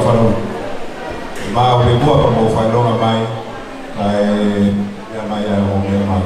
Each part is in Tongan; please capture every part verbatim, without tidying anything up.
Falu. Mau pē kuo pau mo fai longa mai, kae meʻa mai ʻa e ongo meʻa mai.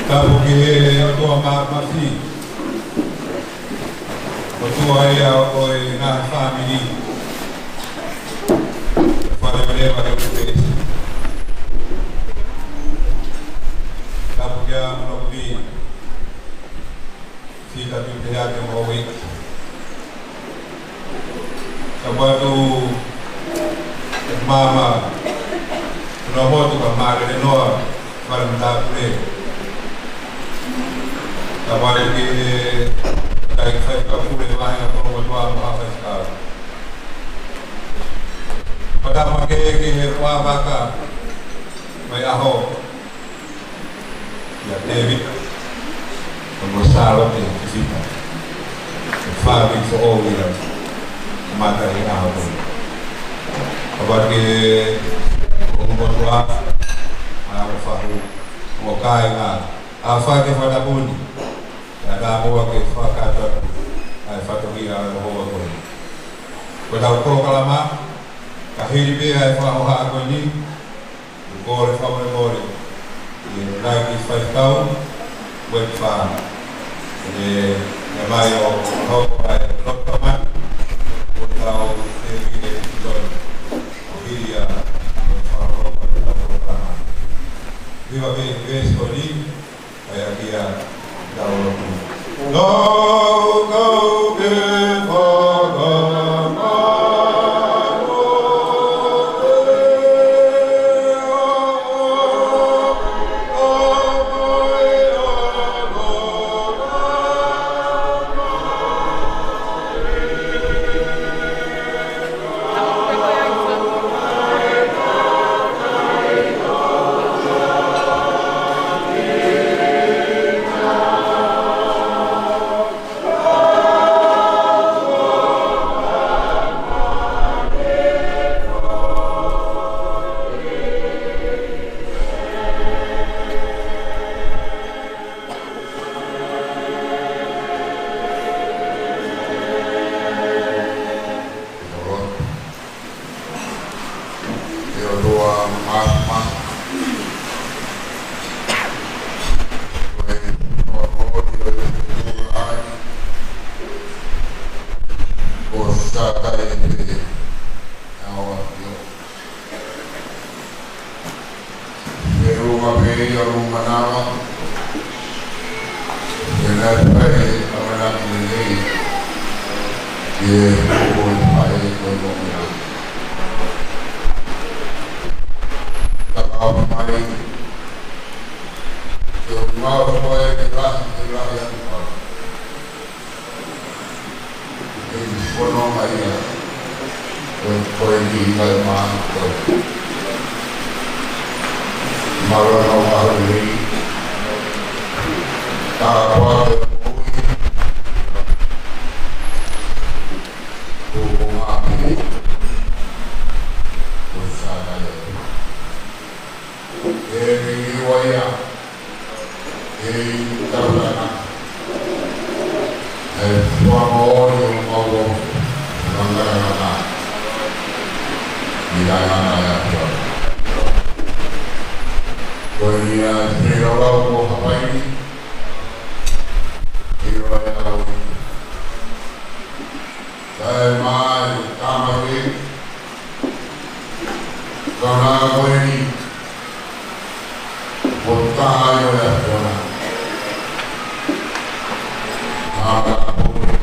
Tapu ki he ʻOtua Mafimafi, ʻOtua ia ʻo e ngaahi fāmili. Fale Meleva he Upesi. Tapu kia Manokuvi. Fita Tupeake mo Wiki. Tapu atu ki he maama ʻo e motu ka Malelenoa, Fale Matāpule. Tapu atu ki he kakai faifekau pule, vahenga kolo kotoa mo ha faifekau. Pea tapu ki he, ki he kuā vaka mai ʻaho. Kia Tēvita, mo Sālote Fifita. Fāmili foʻou ia, mata i ʻaho ko ē. Tapu ki he ongo motuʻa, ʻa e ongo fahu, mo e kāinga, ʻa e fale fakatapu ni. Pea naʻa mo ke fakatapu, ʻa e fatongia ʻo e houa ko ē. Ko ʻetau polokalama, ka hili pē ʻa e fakahohaʻa ko eni, ʻoku ou kole fakamolemole ki he laiki faifekau, Wiki Fā. ʻE, ʻe mai ʻo hoko ʻa e loto mai, ʻo tau te ki he loi, ʻo hili ia, ʻo fakahoko ʻetau polokalama. Viva pē, Wiki Fā, ʻa ia kia Tau lotu. Tau kau ke fakamālō. ʻE ʻOtua Mafimafi, ko e ʻOtua moʻoni ʻo e ʻOtua ai, ʻoku sātai pē ʻa e ʻOtua. Ke ʻoua pē ia ʻo manava, ke nau fai ʻamanaki lelei, ke ʻoua ʻe fai ko e moʻui. Takaʻapi mai, ke ʻoua ʻe fai ke lahi, ke lahi atu pau. Ke fononga ia, ko e, ko e niʻihi mai ʻa e mātuʻa. Mālō ʻa e ʻaho ni. Tāpuaki ʻa e moʻui. Ko e ngaahi. Ko e sānai. ʻE, ʻe, ʻe, ʻe, ʻe, ʻe, fakamoʻoni ʻo mau ʻo, ngangana, i ngangana ia tua. Ko ia, te lau lau ko hapai ni, i lau lau. Kae mai, tama ke, Kona ko eni, ʻo taha ʻo e ʻAfiona. Mālō pule.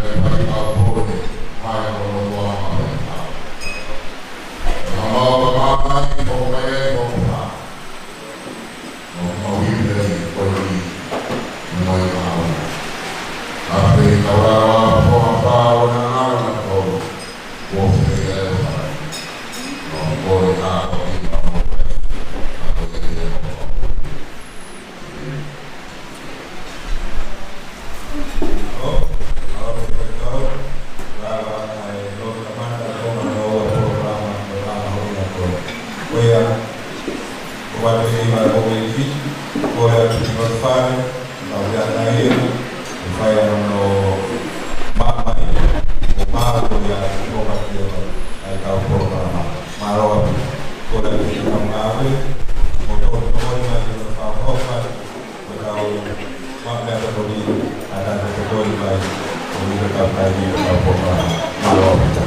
ʻE mai ka pule, mai ko lo tua mai ka. Ka mau ka mai ko mai ko ka. ʻO mau i pea i ko i mo i mau. ʻA pē ka ua ua ko ka pau Tali ʻa Pona. Mālō ʻaupito.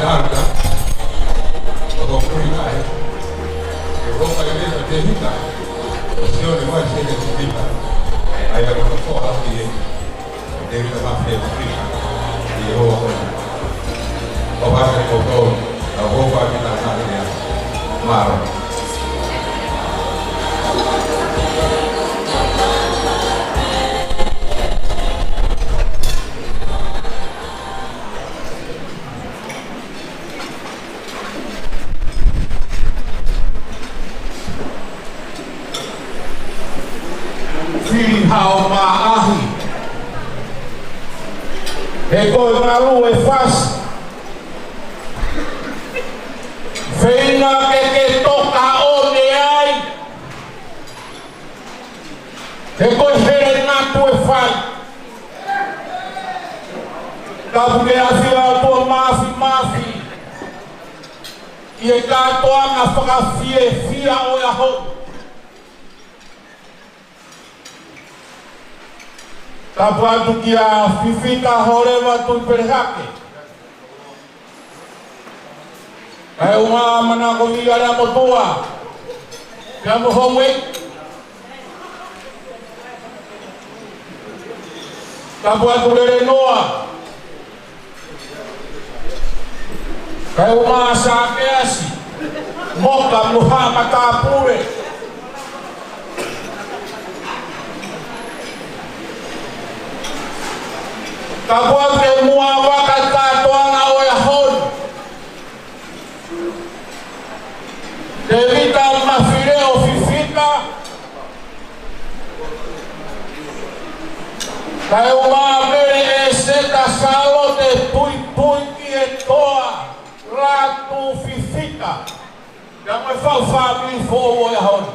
Aka, o ko kui mai, e ko kai mena te hika, o Sione mai se te hika, ai a ko ko a ki e, te hika ma fe hika, i o ko. O ba ke ko ko, a ko ba ki ta ka ni a, maro. Fili hao mā ahi. He ko e ngalu e fasi. Feinga ke ke toka ʻo ne ai. He ko e hele ngatu e fai. Tapu ke ʻafio ʻa e ʻOtua Māfimafi ʻi he kātoanga fakafiefia ʻo e ʻaho. Tapu atu kia Fifita Holeva Tuʻipelehake. Kae ʻumaʻā ʻa e manako ʻi he ʻAlo ʻo e ʻOtua. Pea mo Houʻeiki. Tapu atu Lelenoa. Kae ʻumaʻā ʻa Sākeasi. Moka mo Haʻa Matāpule. Tapu atu ki he muʻa vaka kātoanga ʻo e ʻaho ni. Tēvita Mafileʻo Fifita. Kae ʻumaʻā Mele ʻEseta Sālote Puipui ki he toa Lātū Fifita. Pea mo e fau fāmili foʻou ʻo e ʻaho ni.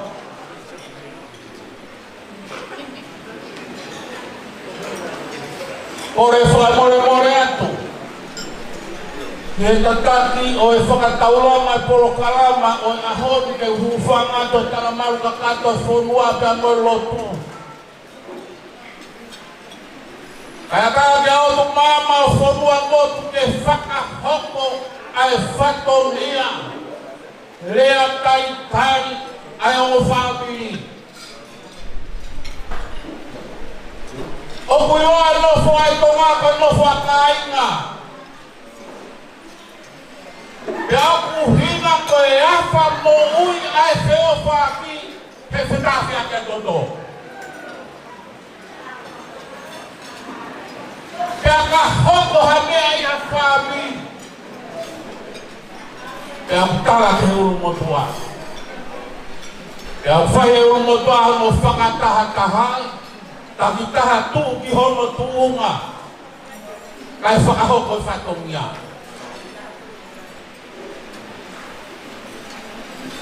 Kole fakamolemole atu ki he tataki ʻo e fakataulanga e polokalama ʻo e ʻaho ni ke u hūfanga atu he talamalu kakato e fonua pea mo e lotu. Kae ʻatā ke ʻoatu maama ʻo e fonua motu ke fakahoko ʻa e fatongia lea talitali ʻa e ongo fāmili. ʻOku ʻi ai e nofo ʻa e Tonga ko e nofo ʻa kāinga. Pea ʻoku ʻuhinga ko e ʻafa moʻui ʻa e feʻofaʻaki he fetafiake ʻa e toto. Pea ka hoko ha meʻa ʻi ha fāmili, pea ʻoku tala ki he ʻulumotuʻa. Pea ʻoku fai ʻe he ʻulumotuʻa hono fakatahatahaʻi, takitaha tuʻu ki hono tuʻunga, kae fakahoko e fatongia.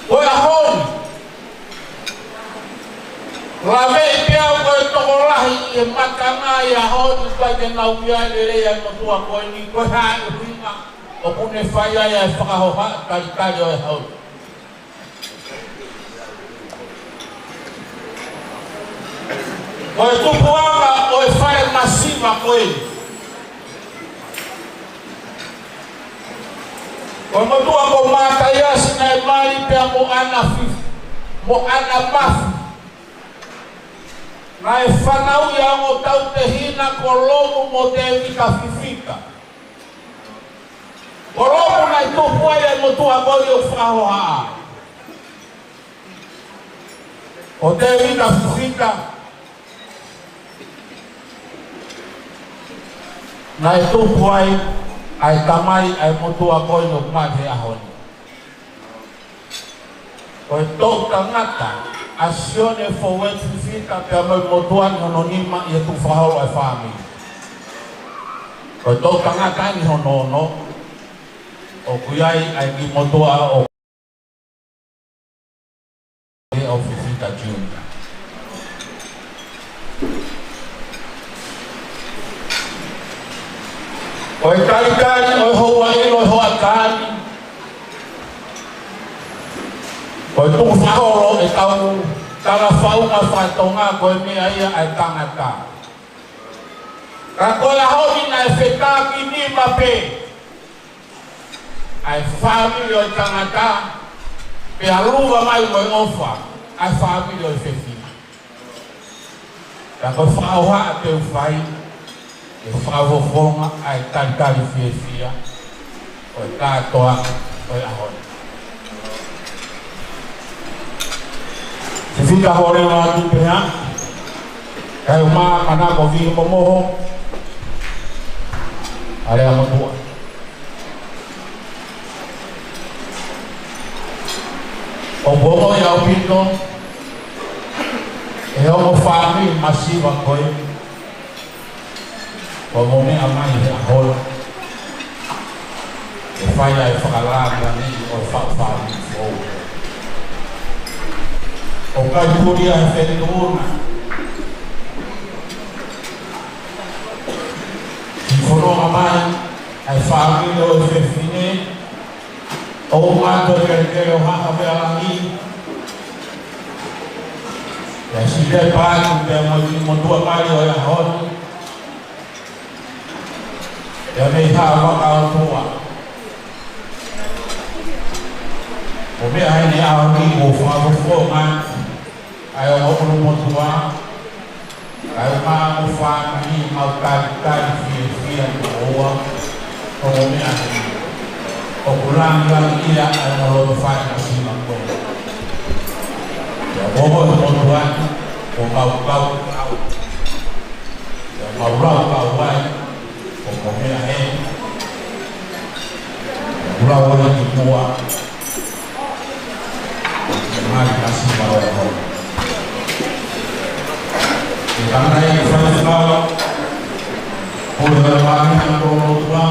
Ko e ʻaho ni, laveʻi pē au ko e tokolahi ʻi he matanga ʻi he ʻaho ni, ʻikai ke nau ʻi ai lelei ʻa e motuʻa ko eni, ko e hā e ʻuhinga ʻoku ne fai ai ʻa e fakahohaʻa talitali ʻo e ʻaho ni. Ko e tupuʻanga ʻo e fale masiva ko eni. Ko e motuʻa ko Mataiasi naʻe mali pea mo ʻAna Fi-, mo ʻAna Mafi. Naʻe fanauʻi ʻa e ongo tautehina ko Lomu mo Tēvita Fifita. Ko Lomu naʻe tupu ai ʻa e motuʻa ko eni ʻoku fakahohaʻa. Ko Tēvita Fifita naʻe tupu ai ʻa e tamai ʻa e motuʻa ko eni ʻoku mate he ʻaho ni. Ko e toʻu tangata ʻa Sione Foueti Fifita pea mo e motuʻa ni hono nima ʻi he tukufakaholo ʻa e fāmili. Ko e toʻu tangata ni hono ono, ʻoku ʻi ai ʻa e kiʻi motuʻa ʻo ʻo Fifita Junior. Ko e talitali ʻo e houa ʻilo ʻo e hoʻatā ni, ko e tukufakaholo ʻetau talafaʻunga faka-Tonga ko e meʻa ia ʻa e tangata. Ka ko e ʻaho ni naʻe fetakinima pē. ʻa e fāmili ʻo e tangata, pea luva mai mo e ʻofa ʻa e fāmili ʻo e fefine. Pea ko e fakaʻofa te u fai, ʻe fakafofonga ʻa e talitali fiefia ʻo e kātoanga ʻo e ʻaho ni. Sifika hole ma tu pea, kae ʻumaʻā ʻa e manako fakamomoho ʻa e Lea Motuʻa. ʻOku ongoʻi ʻaupito ʻe he ongo fāmili masiva ko eni, kuo mou meʻa mai he ʻaho ni ke fai ʻa e fakalāngilangiʻi ʻo e faʻu fāmili foʻou. ʻOku ʻikai puli ʻa e fetuʻutaki. Kiʻi fononga mai ʻa e fāmili ʻo e fefine, ʻo mātou kelekele ʻo Haʻa Fakalani, ʻa e siʻi lepa atu pea mo e kiʻi motuʻa mali ʻo e ʻaho ni, pea mei Haʻa Vakaotua. Ko e meʻa ʻeni ʻa e ʻaho ni ʻoku fakafofonga ʻa e ongo ʻulumotuʻa, kae ʻumaʻā mo e fāmili, mau talitali fiefia mo koe, ko e meʻa ni ʻoku lāngilangiʻia ai ʻa e ongo loto fai masiva ko eni. Pea ko e ongo motuʻa ni, ʻoku mau kau, kau. Pea mau lau kau ai, ko e meʻa ʻeni ʻoku lau ai ki muʻa. Mai kasi mau e hau. ʻE tangata ʻi he fai fekau, ko e hau mai na ko lotua,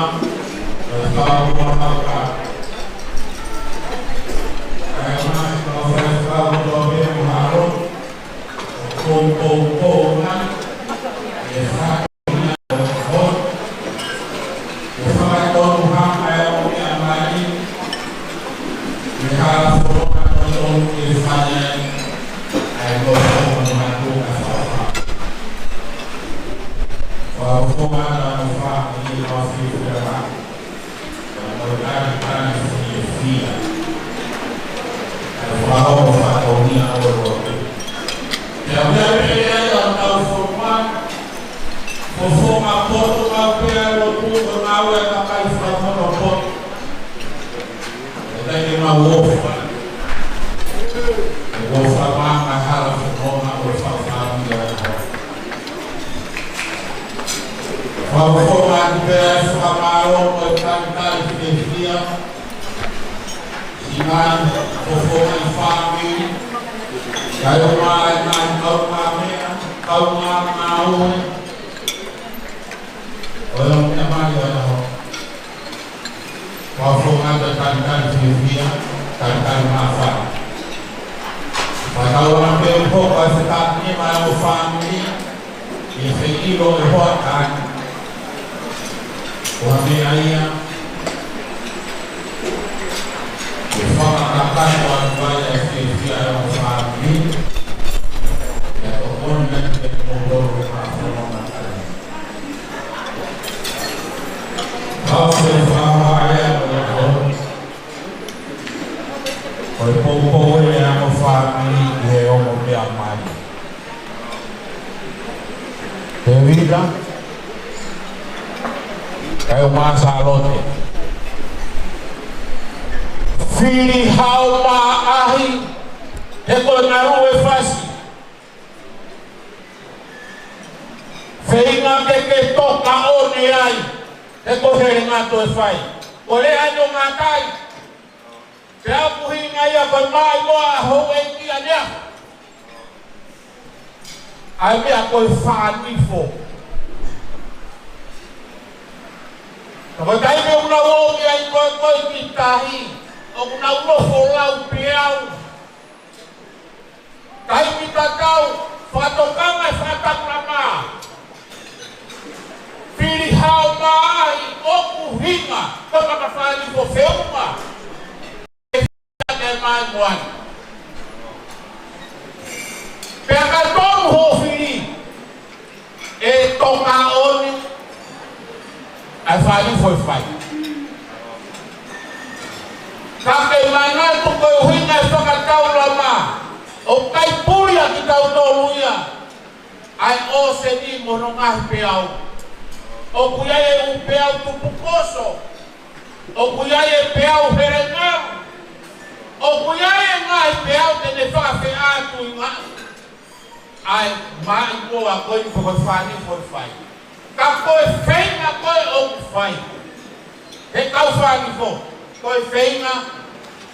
e fekau ko hauka. ʻE mai ko fai fekau ko tō pē mo halo, ko, ko, ko, na, e fai Pea ʻoku ʻi ai pē ʻa e ʻetau fononga, fononga poto, kau pē ʻa e lotu, ko e ngāue ʻa e kakai fakamono poto. ʻE ʻikai ke mau ʻofa. ʻE ʻofa maʻa e hala fononga ʻo e faʻu fāmili ʻo e ʻaho. Fakafofonga atu pē ʻa e fakamālō mo e talitali fiefia. Siʻi ngaahi fofonga ʻi he fāmili, kae ʻumaʻā e ngaahi kaungāmeʻa, kaungāngāue ʻo e ongo meʻa mali ʻo e ʻaho. Fakafofonga atu e talitali fiefia, talitali māfana. Fakatauange pē ʻoku hoko ʻa e fetaʻi ni maʻa e ongo fāmili, ʻi he feʻilo ʻe hoa kai. Ko e meʻa ia ke fakakakai ʻo atu ai e fiefia ʻa e ongo fāmili. Pea tokoni mai ke mou lolo ka fononga kai. Kau se fakamaʻa ʻo e ʻaho. Ko e poupou ʻeni ʻa e ongo fāmili ʻi he ongo meʻa mali. Tēvita, kae ʻumaʻā Sālote. Fili hao mā ʻahi, he ko e ngalu e fasi. Feinga ke ke toka ʻo ne ai, he ko e helenga toe fai. Ko e lea ʻeni ʻo ngātai. Pea ʻoku ʻuhinga ia ko e maʻimoa ʻa houʻeiki ʻanenai. ʻA e meʻa ko e fānifo. Ka ko e taimi ʻoku nau ō ki ai ko e ko e ki tahi, ʻoku nau nofo lau peau. Taimi tatau, fakatokanga e fakatapu lama. Fili hao mā ʻahi ʻoku ʻuhinga ko e maka fānifo feʻunga. Ke mai moani. Pea ka tonu hoʻo fili, ʻe toka ʻoni ʻa e fānifo ʻe fai. Manatu ko e ʻuhinga e fakataulama, ʻoku ʻikai puli ʻa kitautolu ia ʻa e ʻōseni mo hono ngaahi peau. ʻOku ʻi ai e ʻū peau tupukoso. ʻOku ʻi ai e peau helengalu. ʻOku ʻi ai e ngaahi peau te ne fakafeʻātungiaʻi ʻa e maʻimoa ko eni pe ko e fānifo ʻe fai. Ka ko e feinga ko ē ʻoku fai ʻe he kau fānifo, ko e feinga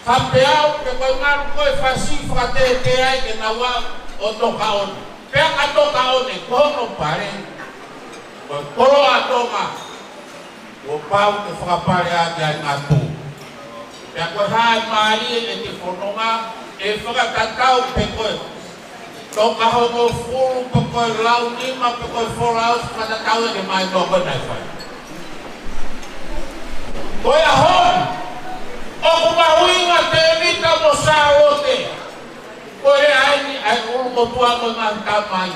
ha peau pe ko e ngalu ko ē fasi fakatētē ai ke nau aʻu ʻo tokaʻone. Pea ka tokaʻone, ko hono pale, ko e koloa Tonga, kuo pau ke fakapale ʻaki ʻa e ngatu. Pea ko e hā e mālie ʻete fononga, ʻe fakatatau pe ko e toka hongofulu pe ko e lau nima pe ko e folau, fakatatau ʻe he maʻimoa ko ē naʻe fai. Ko e ʻaho ni, ʻoku mahuʻinga Tēvita mo Sālote, ko e lea eni ʻa e ʻulumotuʻa mo e ngaahi tamai.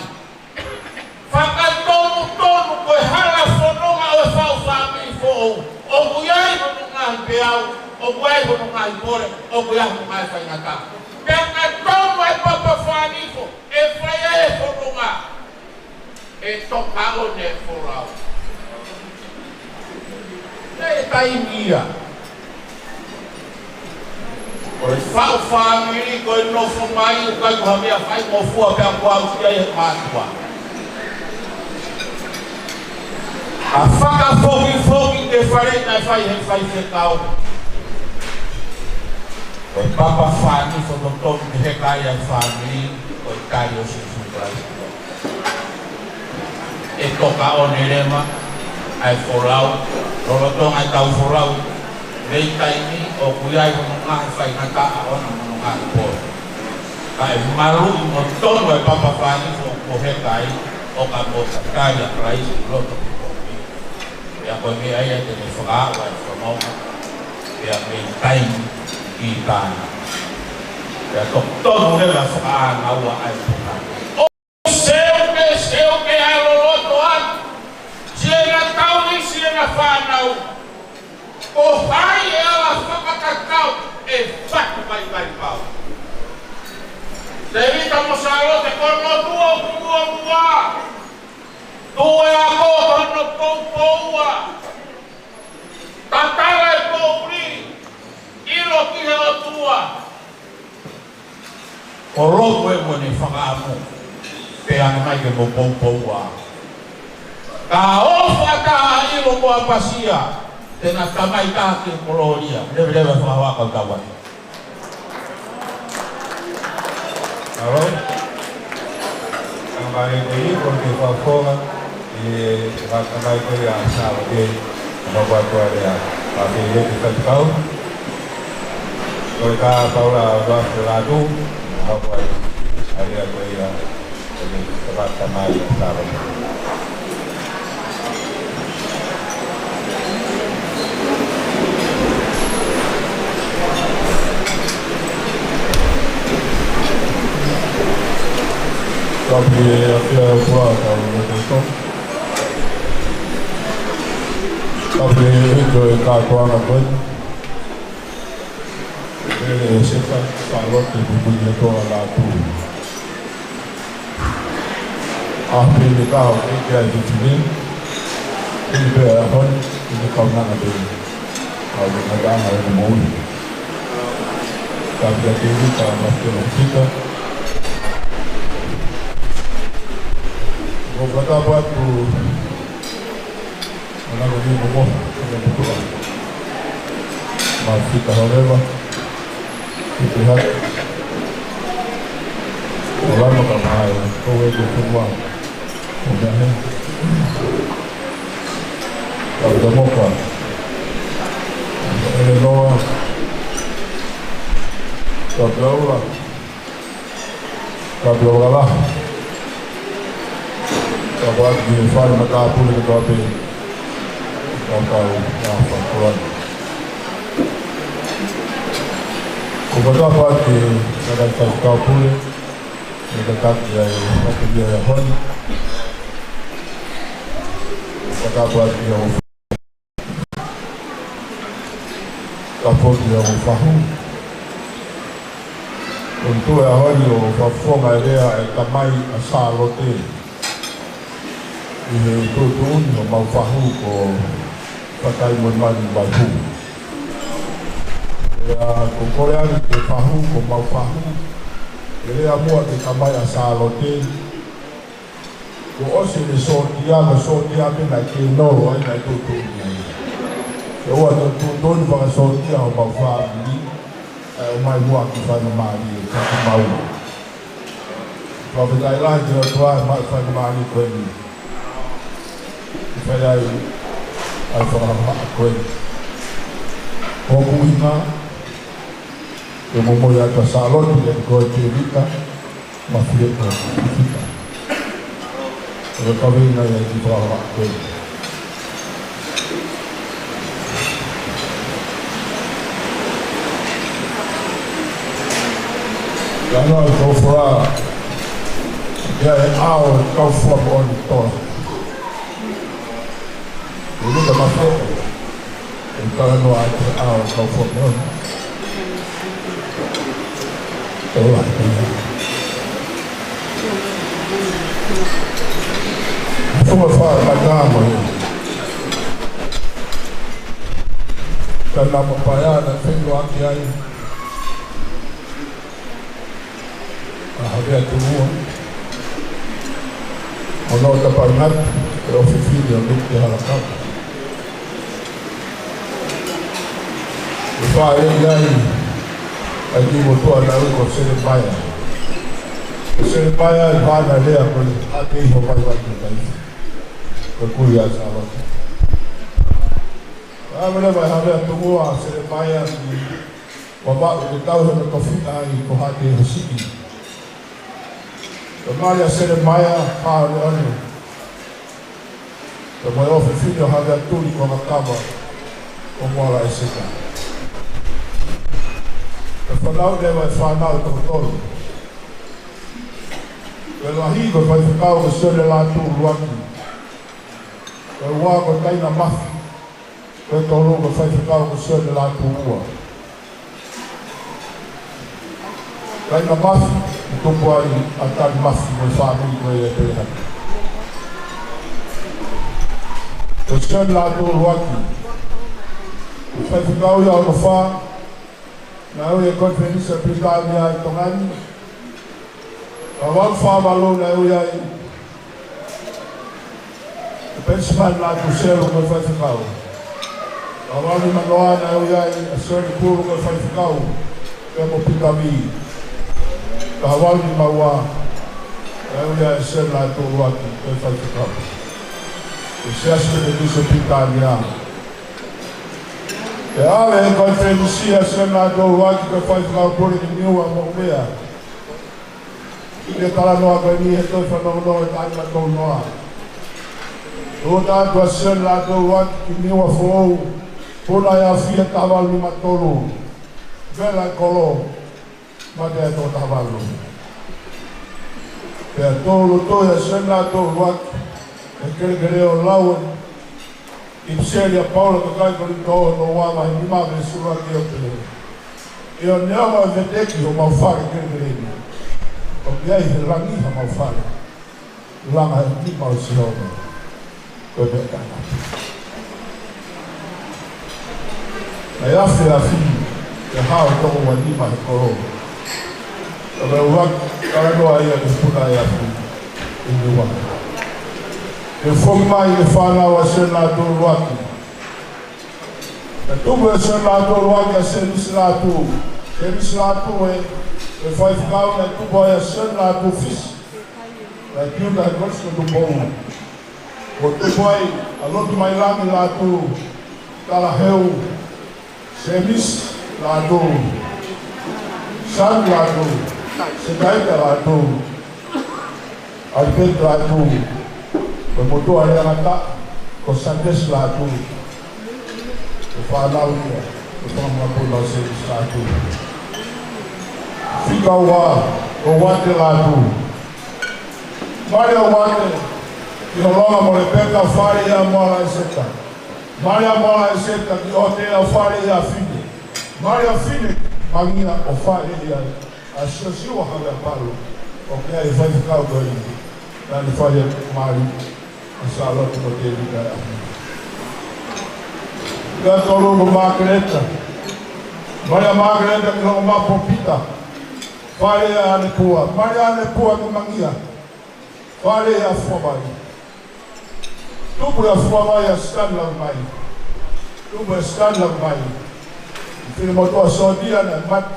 Fakatonutonu ko e hala fononga ʻo e fau fāmili foʻou. ʻOku ʻi ai hono ngaahi peau, ʻoku ʻi ai hono ngaahi pole, ʻoku ʻi ai hono ngaahi faingataʻa. Pea ka tonu e papa fānifo, ʻe fai ai e fononga, ʻe tokaʻone e folau. Ko e taimi ia ʻo e fau fāmili, ko e nofo mai, ʻoku ʻikai ko ha meʻa faingofua pea kuo aʻusia ʻe he mātuʻa. ʻA e fakafokifoki ki he fale naʻe fai ʻe he faifekau. Ko e papa fānifo totonu ke heka ai ʻa e fāmili, ko e tali ʻo Sīsū Kalaisi. ʻE tokaʻone leva ʻa e folau, lolotonga ʻetau folau. Mei taimi ʻoku ʻi ai hono ngaahi faingataʻa ʻo hono ngaahi pole. Ka ʻe maluʻi mo tonu e papa fānifo ʻoku heka ai, ʻo ka mo tatali ʻa Kalaisi ʻi loto. Pea ko e meʻa ia te ne fakaaʻu ʻa e fononga, pea mei taimi ki taimi. Pea totonu leva fakaʻānaua ʻa e fononga. Seuke, seuke ʻa e loloto atu. Siʻena tauhi, siʻena fānau. Ko hai ʻe ala fakatatau ʻe fatu mai mai pau. Tēvita mo Sālote ko e lotu ʻoku muʻomuʻa. Tuʻu e ako ko hono poupouʻa. Tatala e poʻuli. ʻIlo ki he ʻOtua. Ko loku e mo ne fakaʻamu, pea ʻange mai ke mo poupouʻa. Ka ʻofa taha ʻilo mo ʻapasia, te na tamai taha ki he kolōlia, leveleva fakahoa kau tauai. Hello? Kamare ko i ko ke fakafofonga, ʻi he fakatamai ko ia Sālote, ʻa Papaʻi Tuʻalea, ʻa ke ia ke faikau. Ko e kā Paula Vasi Latu, ʻa Papaʻi, ʻa ia ko ia, ko e fakatamai Sālote. Kapi e afia kua ka o le koto. Kapi e hito e kātoanga koe. Ele e sefa, Sālote, Pupuʻi e toa Latu. ʻA pē ne ka o ke kia e fifine. Pili pē a hon, pili kaunanga pē. Ka o ke ngata anga e moʻui. Ka pia ke ni ka ma ke lo fika. Ko kata patu. Manako ni mo mo, mo mo puka. Ma fika holeva. Fika hake. Olama ka mai, ko e ko kumua. Ko mea he. Ka pita moka. Ele noa. Ka pita ula. Ka pia wala. Ka wala ki he fale matāpule kotoa pē. Ka kau na fakuan. Ko kata pā ki he kakai faikau pule. Ni ka taki ai, ka pia hon. Ko kata pā ki he Ka poti a o fahu. ʻOku ou tui ʻa hono fakafofonga e lea ʻa e tamai ʻa Sālote ʻi he tuʻutuʻuni ʻo homau fahu ko Fakaimoimani Vaihu. ʻIo, ʻoku ou kole atu ki he fahu, ko homau fahu, ke lea muʻa ki he tamai ʻa Sālote, kuo ʻosi ʻene sōtia, ko e sōtia pē naʻe kei nofo ai, naʻe tuʻutuʻuni ai. Ke ʻoua te u tuʻutuʻuni fakasōtia homau fāmili, ʻa e ʻomai muʻa ki faingamālie, ka ki maua. Fakafetaʻi lahi ki he ʻOtua ʻi he maʻu faingamālie ko eni. Ke fai ai ʻa e fakahā ko eni. Ko hoku ʻuhinga, ke momoi atu ʻa Sālote, ʻa e ko e Tēvita, Mafileʻo Fifita. ʻE kaveinga ia ki he fakahā ko eni. Ka ʻi he ʻaho ni ʻoku ou fakaʻamu ʻo tola. ʻE lika mafo. ʻE talanoa atu ʻa e ʻaho ʻoku ou fakaʻamu. Tola. Fua fā mata mo ia. Ka naʻa papaia na fenua ki ai. ʻA Havea Tungua. ʻO nau tapaina ʻe ʻofefine ʻo Miki Halakau. ʻE fāʻeleʻi ai ʻa e kiʻi motuʻa naʻe ui ko Selemaia. Ko Selemaia ʻi he fānau lea ko e ʻa e ʻiho vaivai ki he taifi. Ko e kui ʻa Sālote. ʻA mele vai Havea Tungua ʻa Selemaia ki Vavaʻu ke tau he tofiʻa ʻi ko Haʻatehosiʻi. Ko e mali ʻa Selemaia, Pāleone. Ko e mali ʻofefine ʻo Havea Tuli ko Kakava, ko Moala ʻEseta. Ko e fānau leva ʻe fānau ʻe toko tolu. Ko e lahi ko e faifekau ko Sione Lātū ʻUluaki. Ko e ua ko Taina Mafi. Ko e tolu ko e faifekau ko Sione Lātū Ua. Taina Mafi, ʻi tupu ai ʻa Tali Mafi mo e fāmili ko ia ʻi Pelehami. Ko Sione Lātū ʻUluaki. Ko e faifekau ia hono fā, naʻe ui ʻe he Konifelenisi ʻa Pilitānia ʻi Tonga ni. Ka Valu Fāvalu naʻe ui ai ʻe Penisimani Lātū Selu ko e faifekau. Ka Valu Nima Noa naʻe ui ai ʻa Sione Pulu ko e faifekau, pea mo Pita Vī. Ka Valu Nima Ua naʻe ui ai ʻa Sione Lātū ʻUluaki ko e faifekau ʻi he Siasi Metotisi Pilitānia. ʻE ʻave ʻe he Konifelenisi ʻa Sione Lātū ʻUluaki ko e faifekau pule ki Niua mo Umea. ʻI he talanoa ko eni he toe fanongonongo ʻe taʻu ʻe tolu noa. Tuʻu atu ʻa Sione Lātū ʻUluaki ki Niuafoʻou, puna ʻi he afi ʻe taha valu nima tolu. Vela e kolo, mate ʻi he toko taha valu. Pea tō loto ʻa Sione Lātū ʻUluaki he kelekele ʻo lau e ʻipiseli ʻa Paula ki he kakai Kolinitō hono ua vahe nima veesi ʻuluaki ʻo pehē: ʻIo, neongo e veteki homau fale kelekele ni, ʻoku ʻi ai he langi hamau fale. Langa e nima ʻo Sihova, ko e meʻa taʻengata. Naʻe afe afi, ʻi he hao toko ua nima he kolo. Ka mea ua, talanoa ia ki he puna ʻi he afi ʻi Niua. Ke foki mai e fānau ʻa Sione Lātū ʻUluaki. Naʻe tupu ʻe Sione Lātū ʻUluaki ʻa Sēmisi Lātū. Sēmisi Lātū ē, ko e faifekau naʻe tupu ai ʻa Sione Lātū Fisi. Naʻe tiuta he Kolisi ko Tupou. Kuo tupu ai ʻa Lotumailangi Lātū, Talaheu, Sēmisi Lātū, Sami Lātū, Setaita Lātū, ʻAlipeti Lātū, ko e motuʻa Leangataʻa, ko Sanesi Lātū, ko e fānau ia, ko e fanga mokopuna ʻo Sēmisi Lātū. Fika ua, ko Uate Lātū. Mali ʻa Uate ki Holonga mo Lepeka, fale ia ʻa Moala ʻEseta. Mali ʻa Moala ʻEseta ki ʻOtea, fale ia ʻa Fine. Mali ʻa Fine, mangia ʻo fale ia ʻa Siosiua Havea Palu, ʻoku ʻi ai e faifekau ko eni, naʻa ne fai e mali ʻa Sālote mo Tēvita ʻi he ʻaho ni. Ko e tolu ko Makeleta. Mali ʻa Makeleta ki Longomapa Pita. Fale ʻa Anepua. Mali ʻa Anepua ki Mangia. Fale ʻa Fuavai. Tupu ʻa Fuavai ʻa Stan Lavumai. Tupu ʻa Stan Lavumai. Finemotuʻa Sōtia naʻe mate.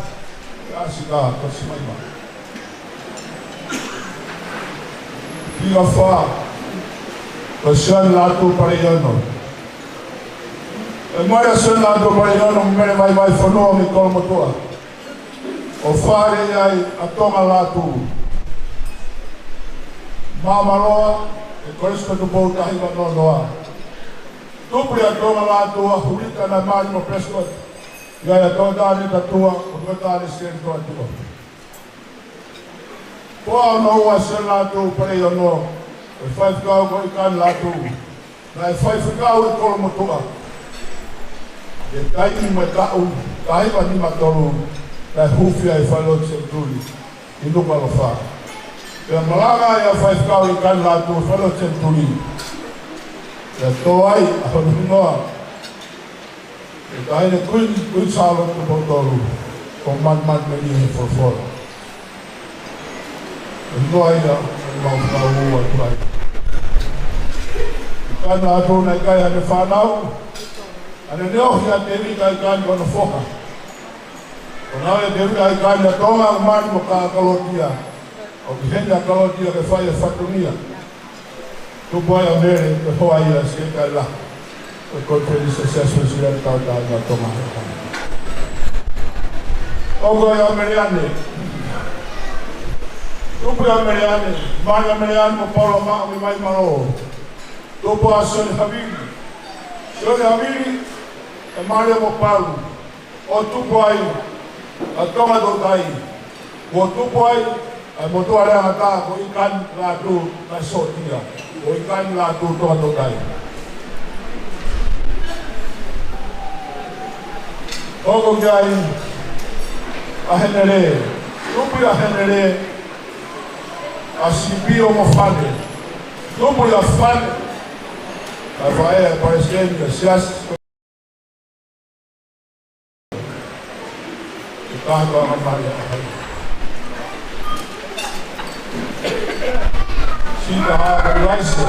ʻA Sika ko Simaima. Fika fā. Ko Sione Lātū Paleiono. ʻE mali ʻa Sione Lātū Paleiono, Mele Vaivaifonua mei Kolomotuʻa. ʻO fale ai ʻa Tonga Lātū. Māmaloa, ʻi he Kolisi ko Tupou taha hiva noa noa. Tupu ʻa Tonga Lātū ʻa Hulita naʻe mali mo Prescott. ʻI ai ʻa Tonga Tāne Tatua, ʻo Tonga Tāne Sēnitoa Tua. Ko e ono ua ʻa Sione Lātū Paleiono, ʻa e faifekau ko ʻIkani Lātū. Naʻe faifekau ʻi Kolomotuʻa. ʻI he taimi mo e taʻu, taha hiva nima tolu, naʻe huufi ai e Falelotu Senituli ʻi Nukuʻalofa. Pea malanga ai ʻa e faifekau ʻIkani Lātū Falelotu Senituli. Pea tō ai ʻa hono hingoa, ʻe taʻahine Kuini, Kuini Sālote Tupou Tolu, ko Malimali Meli he folofola. ʻE noa ia, ʻe mau fānau atu ai. ʻIkani Lātū naʻe ʻikai haʻane fānau, ʻa ʻene neohi ʻa Tēvita ʻIkani ko hono foha. Ko e ʻuhinga ʻe Tēvita ʻIkani ʻa Tonga ʻoku mali mo Kalotia. ʻOku ʻi heni ʻa Kalotia ke fai e fatongia. Tupu ai ʻa Mele, ko e hoa ia ʻo e Siasi Taulaʻeiki, ko e Konifelenisi ʻo e Siasi Uēsiliana Tauʻatāina ʻo Tonga. ʻOku ʻi ai ʻa Mele Ane. Tupu ʻa Mele Ane, mali ʻa Mele Ane mo Paula Maʻa mei Vaimalo. Tupu ʻa Sione Havili. Sione Havili, ʻe mali mo Palu. ʻO tupu ai ʻa Tonga Toutai. ʻO tupu ai ʻa e motuʻa leangata ko ʻIkani Lātū, naʻe sōtia. Ko ʻIkani Lātū Tonga Toutai. Hoko ki ai ʻa Henele. Tupu ʻa Henele, ʻa Sipio mo Fane. Tupu ʻa Fane, ʻa e faʻē ʻa e palesiteni ʻo e Siasi. Ko e kātoanga mai ʻa hai. Sita ʻa ʻIlaise.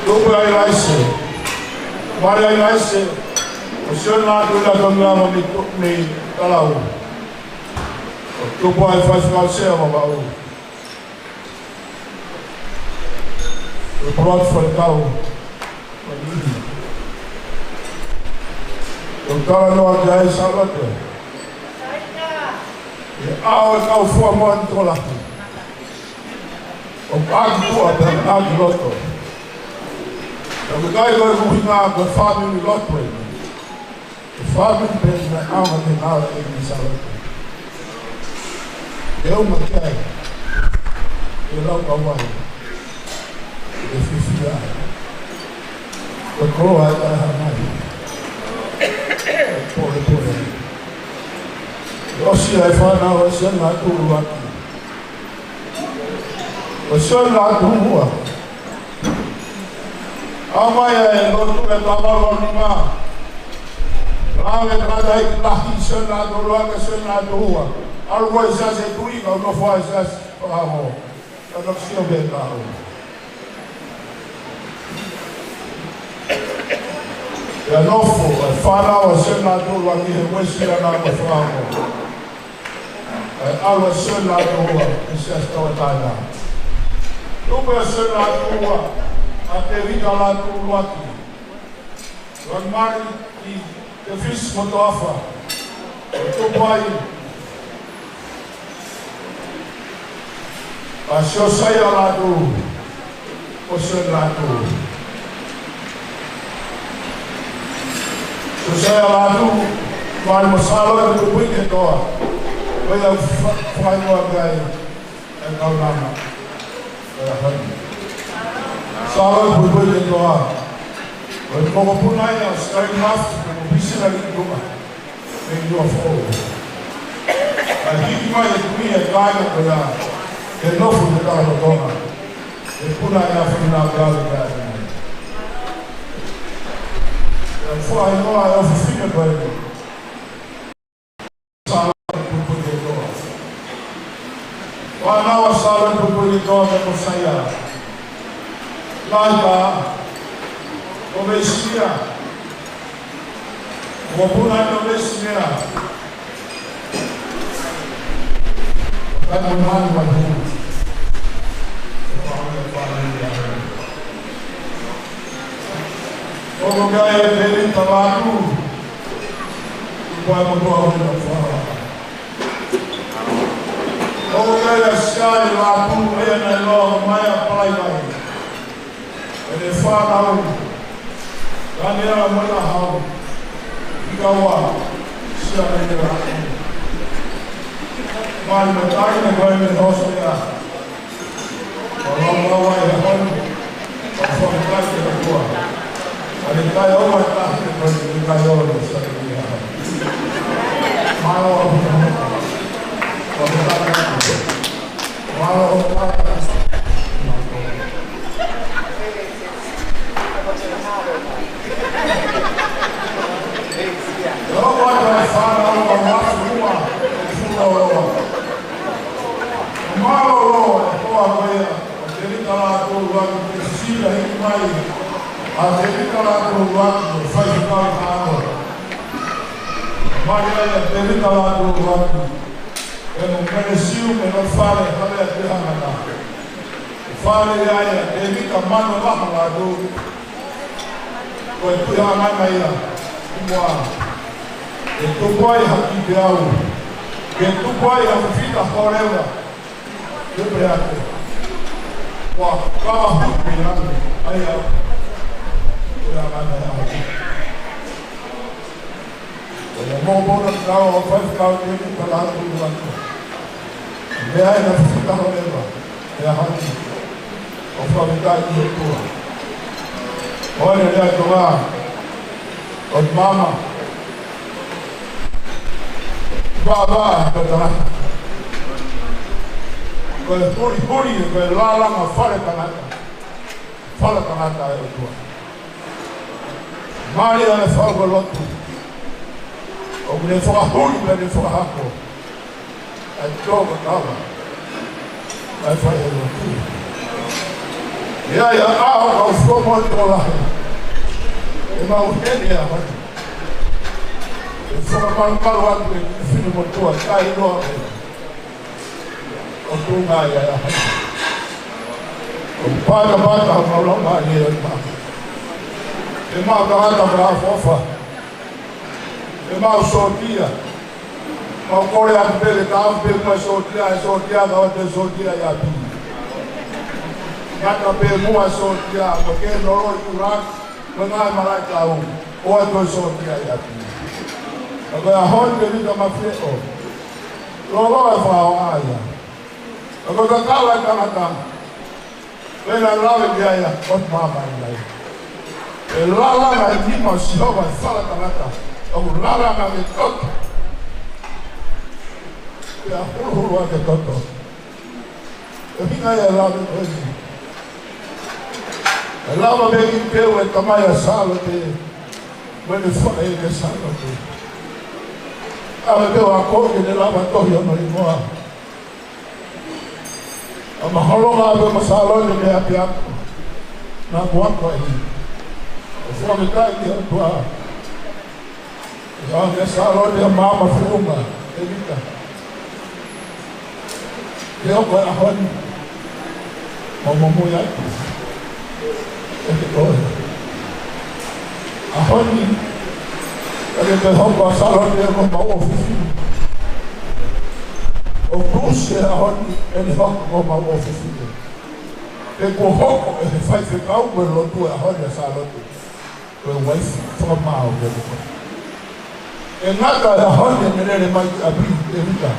Tupu ʻa ʻIlaise. Mali ʻa ʻIlaise. Ko Sione Lātū Lātū Ngama mei, mei Talau. Tupu ai Faifekau Sea Vavaʻu. Ko e polotu faikau. Ko e talanoa ki ai Sālote. ʻI he ʻao ʻo e kau fua moana tokolahi. ʻOku ʻi ai e tuʻa pea ʻi ai e loto. Ka ʻoku ʻikai ko e ʻuhinga ko e fāmili loto eni. Ko e fāmili pē naʻe ʻaonga ke ngāue ʻi Sālote. Ke uma ki ai. Ke lau ka wai. Ke fifia ai. Ko e koloa ʻe taha mai. Pole, pole. ʻOsi ai e fānau ʻa Sione Lātū ʻUluaki. Ko Sione Lātū Ua. ʻAmai ʻa e lotu ʻe taha valu valu nima. Lave kātaki lahi Sione Lātū Ua, ka Sione Lātū Ua. ʻAlu ko e Siasi Tuʻi, ka u nofo ai Siasi Fakaongo. Ka nofo sio pē ka u. Pea nofo e fānau ʻa Sione Lātū Ua ki he Uēsiliana mo Fakaongo. ʻA e ʻalu ʻa Sione Lātū Ua ki he Siasi Tauʻatāina. Tupu ʻa Sione Lātū Ua, ʻa Tēvita Lātū ʻUluaki. Langamali ki Tefisi mo Toafa. Tupu ai ʻa Siosaia Lātū. Ko Sione Lātū. Siosaia Lātū, mali mo Sālote, puipui ki he toa. Ko ia fa-, fai noa ki ai e kaunanga. Ko ia fai. Sālote, puipui ki he toa. Ko e mokopuna ia ʻo Sky Muff, ko e Pisila Lituka, mei Nuafoʻou. Naʻe hiki mai e kui ʻa e kāinga ko ia, ke nofo he tala Tonga. He puna ia fina kale ia. Ia fua inoa e ʻofefine ko eni. Sālote Pulepuleʻītoa. Fānau ʻa Sālote Pulepuleʻītoa mei Kosaia. Laika, ʻo Veisinia. Mokopuna ʻo Veisinia. Kai mo nani mai hu. ʻOku ʻi ai ʻa Tēvita Lātū. Kuo ʻi ai mo Toa Hoina Fala. ʻOku ʻi ai ʻa Siale Lātū, ʻa ia naʻe ʻiloa ko Maia Palaivai. ʻEne fānau, Taniela Moinahau, Fikaua, Siale Lātū. Mai mo e taʻahine ko eni Hosea. ʻO lau lau ai ʻa Honi, ʻo fakafetaʻi ki he ʻOtua. ʻA e kai ʻo e taʻahine ko eni, kai ʻo e Siale Lātū. Mālō ʻaupito. Mālō ʻaupito. Mālō ʻaupito. Mālō ʻaupito. ʻO Tēvita Lātū ʻUluaki, ke sila hiki mai ʻa Tēvita Lātū ʻUluaki, ʻo fai he kau kāo. Mai ai ʻa Tēvita Lātū ʻUluaki. ʻE mo Mele Siu, mei he fale, fale ʻa Tēhangata. Fale ia ʻa Tēvita Manovaha Lātū. Ko e Tuʻi Hanganga ia, ʻi muʻa. Ke tupu ai ha kiʻi peau. Ke tupu ai ha fita holeva. Ke pehē atu. Ua, kama hupe atu. ʻAi au. Ko e anga na ʻa e ʻaho. Ko e mokopuna kau ʻo fai kau ke ni pala atu atu. Meʻa ʻena fita holeva. Meʻa hati. ʻO fakafetaʻi ki he ʻOtua. ʻOne lea Tonga. ʻOtu mama. Vava, ko e tangata. Ko e hulihuli, ko e lālanga fale tangata. Fale tangata ʻa e ʻOtua. Mālie ʻa e fau ko e lotu. ʻOku ne fakahuli pea ne fakahako. ʻA e tō ka kava. ʻA e fai e lotu. ʻI ai ʻa e ʻaho kau fua mo e tokolahi. ʻE mau heni ʻa Honi. ʻE fakamalumalu atu e fine motuʻa, kai loa e. ʻO tūnga ia ʻa Honi. ʻO pata pata mau lau mai e ma. ʻE mau tangata fakaʻofoʻofa. ʻE mau sōtia. Mau kole atu pē ke tau pē mai sōtia, ʻe sōtia, ka ʻoua te sōtia ʻi ʻapi. Ngata pē muʻa sōtia, mo ke nolo i ura, mo e ngaahi malaʻe tau, ʻoua toe sōtia ʻi ʻapi. Ka ko e ʻaho ni ke vita mafeʻo. Lolo e fao aia. Ka ko e kakala e tangata. Pea lave ki ai ʻa ʻOtu mama ʻi ai. ʻE lālanga e nima ʻo Sihova ʻi he fale tangata. ʻOku lālanga ke toto. Pea huluhulu ʻa e toto. ʻE hinga ia e lave ko eni. ʻE lava pē ki peu e tamai ʻa Sālote. Mo ʻene faʻē ʻa Sālote. ʻAve pē ʻo ako ke ne lava tohi hono hingoa. ʻA maholonga ʻave mo Sālote mei ʻapiako. Naʻa ku ako ai. ʻO fakafetaʻi ki he ʻOtua. ʻA ʻave Sālote ʻa mama feʻunga. ʻEvita. Ke hoko e ʻaho ni. Mau momoi atu. ʻE ke toe. ʻAho ni, ʻe ke hoko ʻa Sālote ko homau ʻofefine. ʻOku ʻusi e ʻaho ni, ʻe ne hoko ko homau ʻofefine. He kuo hoko ʻe he faifekau mo e lotu e ʻaho ni ʻa Sālote. Ko e uaifi fakamaau ke hoko. ʻE ngata e ʻaho ni ʻe ne lele mai ki ʻapi ʻEvita.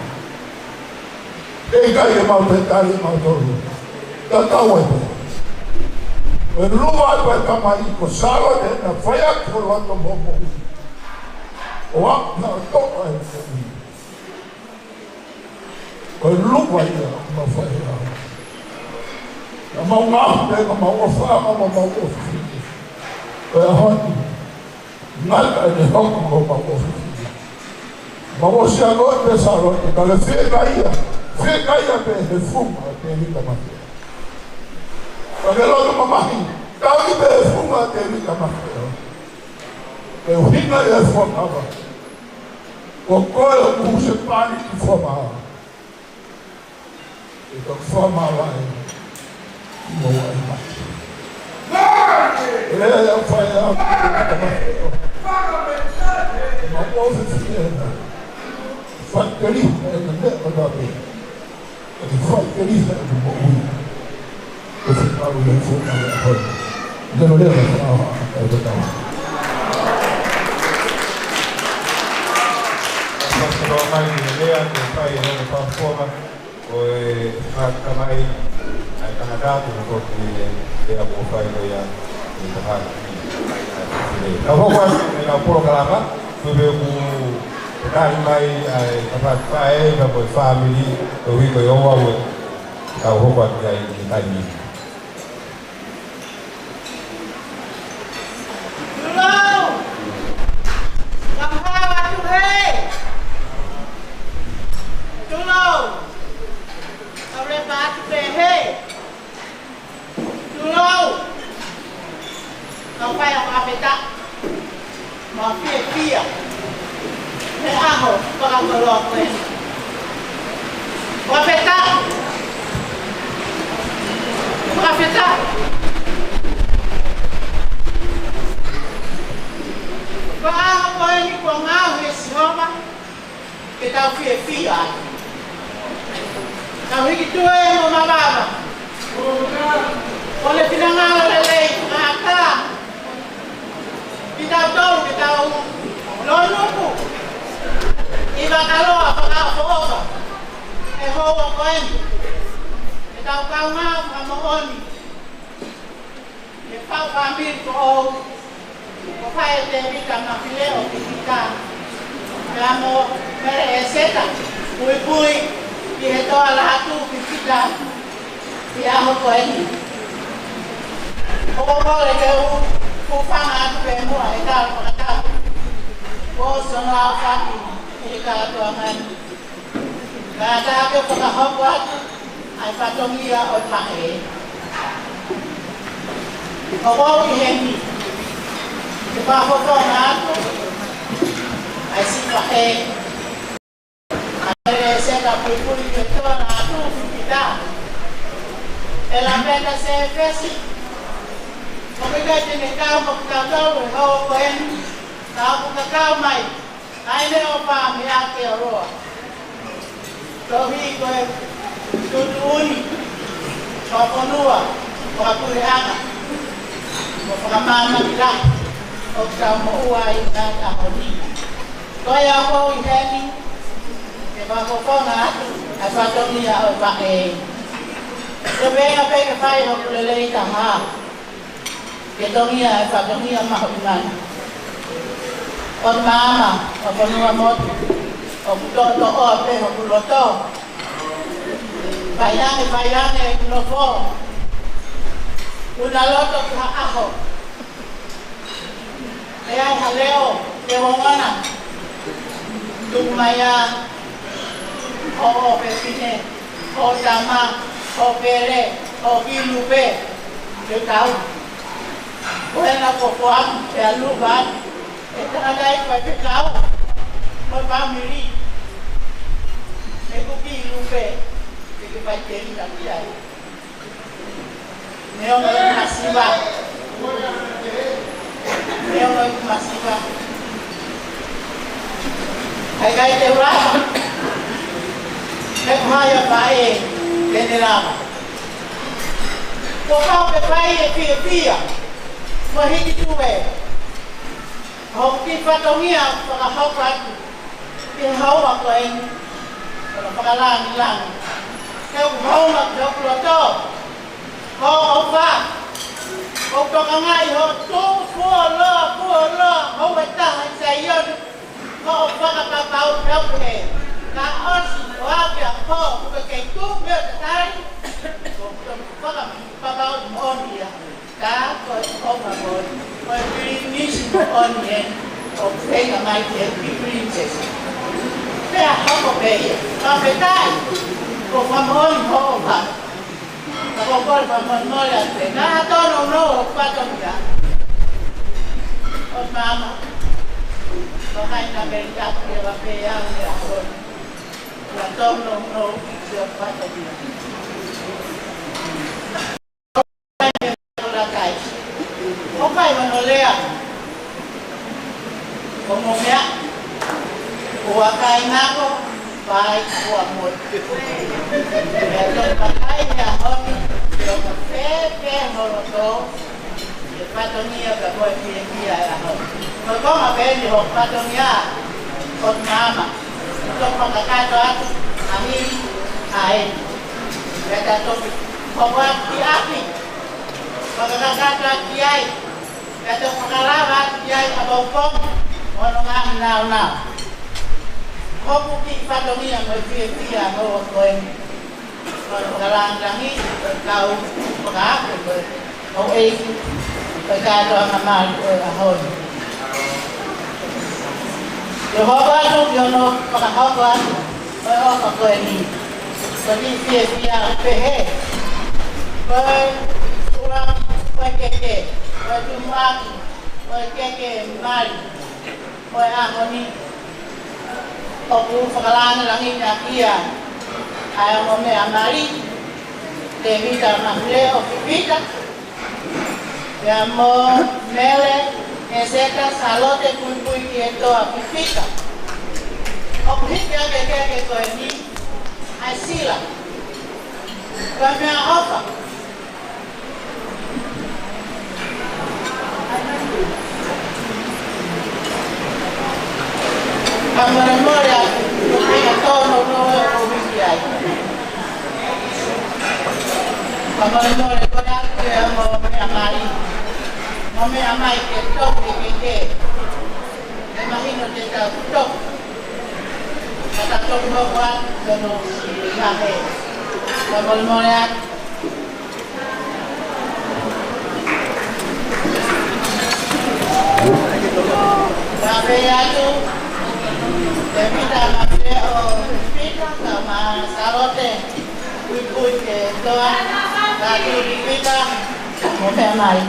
ʻE ʻikai ke mau toe tali ʻe mautolu. Tatau ai pē. Ko e luva ʻa e tamai ko Sālote naʻe fai ʻaki ho loto mo e moʻui. ʻO aʻu ki hoʻo toʻo ʻa e moʻui. Ko e luva ia ʻoku mau fai ai. Naʻa mau ngaohi pē, naʻa mau ʻofa, naʻa mau ʻofa. Ko e ʻaho ni, ngata ʻene hoko ko homau ʻofefine. Mau ʻosi ʻalu atu pē Sālote, ka ke fiekaia, fiekaia pē he funga ʻo Tēvita Mafeo. Ka ke loto mamahi, tauhi pē he funga ʻo Tēvita Mafeo. Ke ʻuhinga ia e fuakava. Ko koe ʻoku husepāniti fuakava. ʻE toki fakamāvae mo e mate. ʻE, ʻe fai ʻa e mate. Mau ʻofefine na. Faʻiteliha ʻa e meʻa ʻo tape. ʻE faʻiteliha ʻa e moʻui. ʻE fekau ia fo na le hoi. Leveleva fakaʻaho ʻa e tatau. Pastor Lomai, lea ke fai e hono fakafofonga. Ko e fakatamai ʻa e tangata atu ko e pea mo fai ko ia ʻi taha. Ka hoko atu ʻenau polokalama, ko e pea mo tali mai ʻa e kapati fae, ka ko e fāmili, ko e uike ʻo ua ue. Ka hoko atu ai ʻi taimi. Tulou! Kau hao atu hē! Tulou! Kau lepa atu pē hē! Tulou! Kau fai ʻa e fakafetaʻi. Mau fiefia he ʻaho fakakoloa ko eni. Fakafetaʻi. Fakafetaʻi. Ko e ʻaho ko eni kuo ngaohi ʻe Sihova ke tau fiefia ai. Tau hiki tuʻu mo mavava. Ko e finangalo lelei, ngata. Kitautolu ke tau lonuku ʻi he fakaloa fakaʻofoʻofa ʻe he houa ko eni. Ke tau kaungā fakamoʻoni he fau fāmili ko ʻou, ko Faʻē Tēvita Mafileʻo Pipita, pea mo Mele ʻEseta Puipui, ʻi he toa Lātū Pipita, ʻi he ʻaho ko eni. ʻOku ou kole ke u hūfanga atu pē muʻa he tala fakatapu kuo ʻosi hono aofaki ʻi he kātoanga ni. Kae ʻatā ke u fakahoko atu ʻa e fatongia ʻo e faʻē. ʻOku ou ʻi heni ke fakafofonga atu ʻa e siʻi faʻē. ʻA e seka puipui ke toa na atu kita. ʻE Lameta Sefesi. ʻOku ʻikai te ne kau mo kitautolu he houa ko eni. Ka ʻoku kakau mai. ʻA e leʻo pā mei Aotearoa. Tohi ko e tuʻutuʻuni fakafonua, fakapuleʻanga, mo fakamāmani lahi ʻoku tau moʻua ai ʻi he ʻaho ni. Ko ia ʻoku ou ʻi heni ke fakafofonga atu ʻa e fatongia ʻo e faʻē. Ko e meʻa pē ke fai hoku lelei taha. Ke tongia e fatongia mahuʻinga ni. ʻO maama, ʻo fonua motu, ʻoku toʻotoʻoa pē hoku loto. Fai ange, fai ange ʻeku nofo. Una loto ki ha ʻaho. ʻE ai ha leʻo, ke ongona. Tuku mai ā, hoʻo fefine, hoʻo tama, hoʻo pele, hoʻo kiʻi lupe, ke kau. Ko ena ko Foamu, ʻe alu atu, ʻe tangata ʻi fai pē kau, mo e fāmili, ʻeku kiʻi lupe, ʻe ke fai pē ʻi taki ai. Neongo ʻeku masiva. Neongo ʻeku masiva. ʻIkai te u lava. He ko hai ʻa e faʻē te ne lava. Ko kau ke fai e fiefia. Mo hiki tuʻu ē. Hoku kiʻi fatongia fakahoko atu ki he houa ko eni, ko e fakalāngilangi. Ke u hounga ki hoku loto, hoʻo ʻofa, ʻOku tokangaʻi hoʻo tuʻu fuoloa, fuoloa, hoʻo taha ʻi Saione, hoʻo fakapapauʻi ʻe au pē. Ka ʻosi, ʻoua ke a pō, ʻoku ke kei tuʻu pē ʻo tatali, ʻoku tau fakapapauʻi moʻoni ia. Ka ko e ʻofa moʻoni, ko e pilinisi moʻoni ē, ʻoku feinga mai ke he princess. Pea hoko pē ia, ka pē tai, ko fakamoʻoni hoʻo ʻofa. Ka ko e kole fakamolemole atu pē, ka tōnounou hoku fatongia. ʻOtu māmā, ka ʻikai na mei atu ia ka pē au ia ko. Ka tōnounou hoku fatongia. ʻO kai hono lea. ʻO mo meʻa, ʻoua kai nako, pai ʻoua moe. Meʻa tō pakai meʻa homi, ʻo ka pēpē holo tō, ʻe fatongia ka moe fiefia e ʻaho. Ko e konga pē eni hoku fatongia, ʻotu māmā. Tō fakakakato atu, ʻa hili, ʻa eni. Pea ta toki, ko ʻapi ʻapi. Fakakakato atu ki ai, pea tau fakalava atu ki ai ʻa Paupongi, ʻo hono ngaahi naonao. Hoku kiʻi fatongia mo e fiefia mo ko eni. Ko e fakalāngilangi, ko e kau, fakaafe, ko e, ko e, ko e kātoanga mali, ko e ʻaho ni. Ke hoko atu, ke ono fakahoko atu, ko e ʻofa ko eni. Ko e kiʻi fiefia pehē. Ko e ʻuha, ko e keke, ko e tumuʻaki, ko e keke mali, ko e ʻaho ni. ʻOku fakalāngilangiʻi ʻaki ia ʻa e ongo meʻa mali, Tēvita Mafileʻo Fifita, pea mo Mele Eseta Salote Puipuiketoa Fifita. ʻOku hiki hake ʻa e keke ko eni, ʻa e sila. Ko e meʻaʻofa. Fakamolemole atu, ko e tōnounou ʻoku hiki ai. Fakamolemole, ko e atu ia mo meʻa mali. Mo meʻa mai ke toki ke ke. ʻE mahino te tau toki. Ka tau toki mo kua, tono, kahe. Fakamolemole atu. Kae pehē atu, Tēvita Mafileʻo Fifita, kae ʻumaʻā Salote Puipuiketoa, ka tuli Fifita, mo meʻa mai.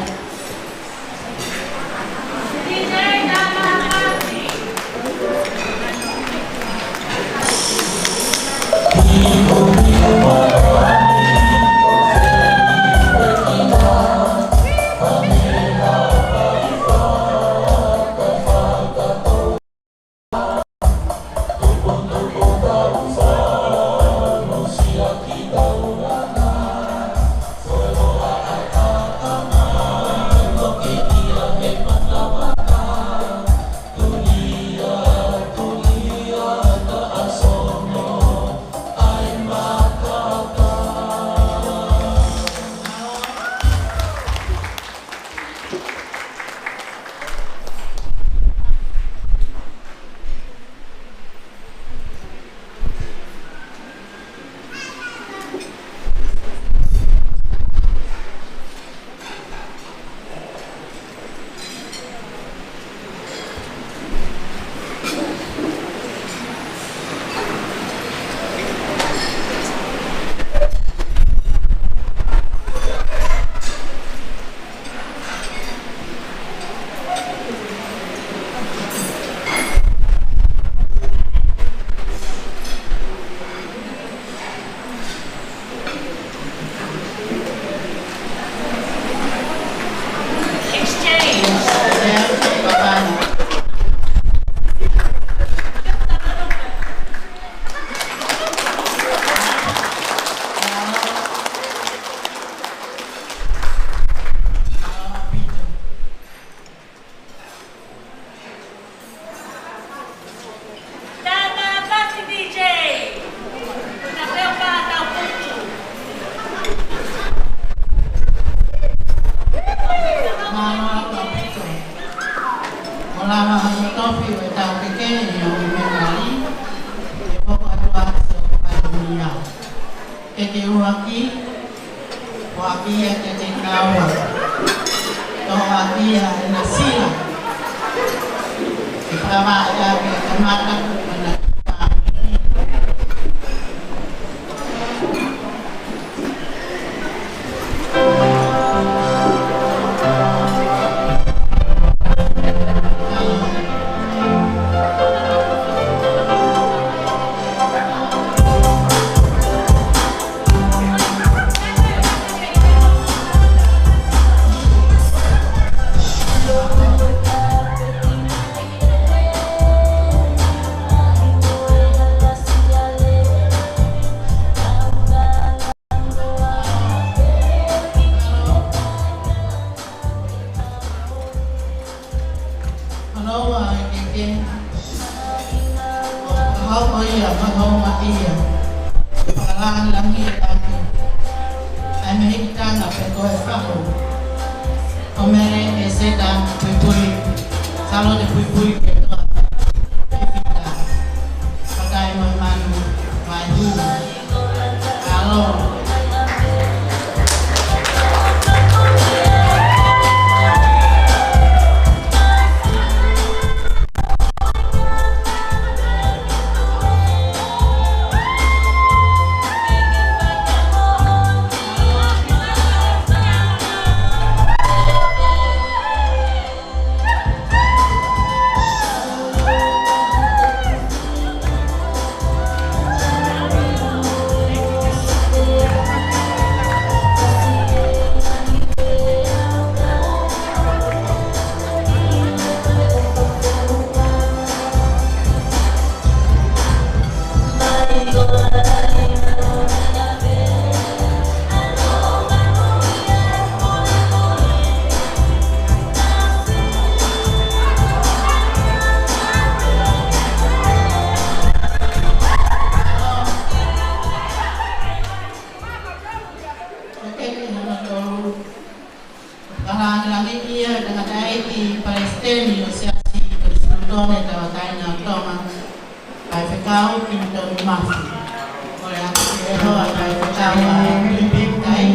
Mālō ʻaupito. ʻOku lava hono tofi ʻo e tau kekehe ʻi he ongo mēmali, ʻe hoko atu ʻa Sō Pālumia. Ke ke ʻuluaki, ʻuluaki ia ke ke kaua. Toʻaki ia ʻe na sila. Ke kava ia ke kamata, ʻana. Halo wa ke ke. Hau ko ia, hau ma ia. Pakalanga langi e ake. Ai me hiki tana pe ko e fahu. Ko Mele ʻEseta Puipui. Salo te Puipui ke toa. Pipita. Pakai mo manu. Mai hu. Kalanga langi ia, tangataʻeiki palesiteni ʻo e Siasi Kolisi Tone Tauʻatāina ʻo Tonga, Faifekau Clinton Murphy. Kole atu ki he hoa, Faifekau ʻa Pilipi Kai.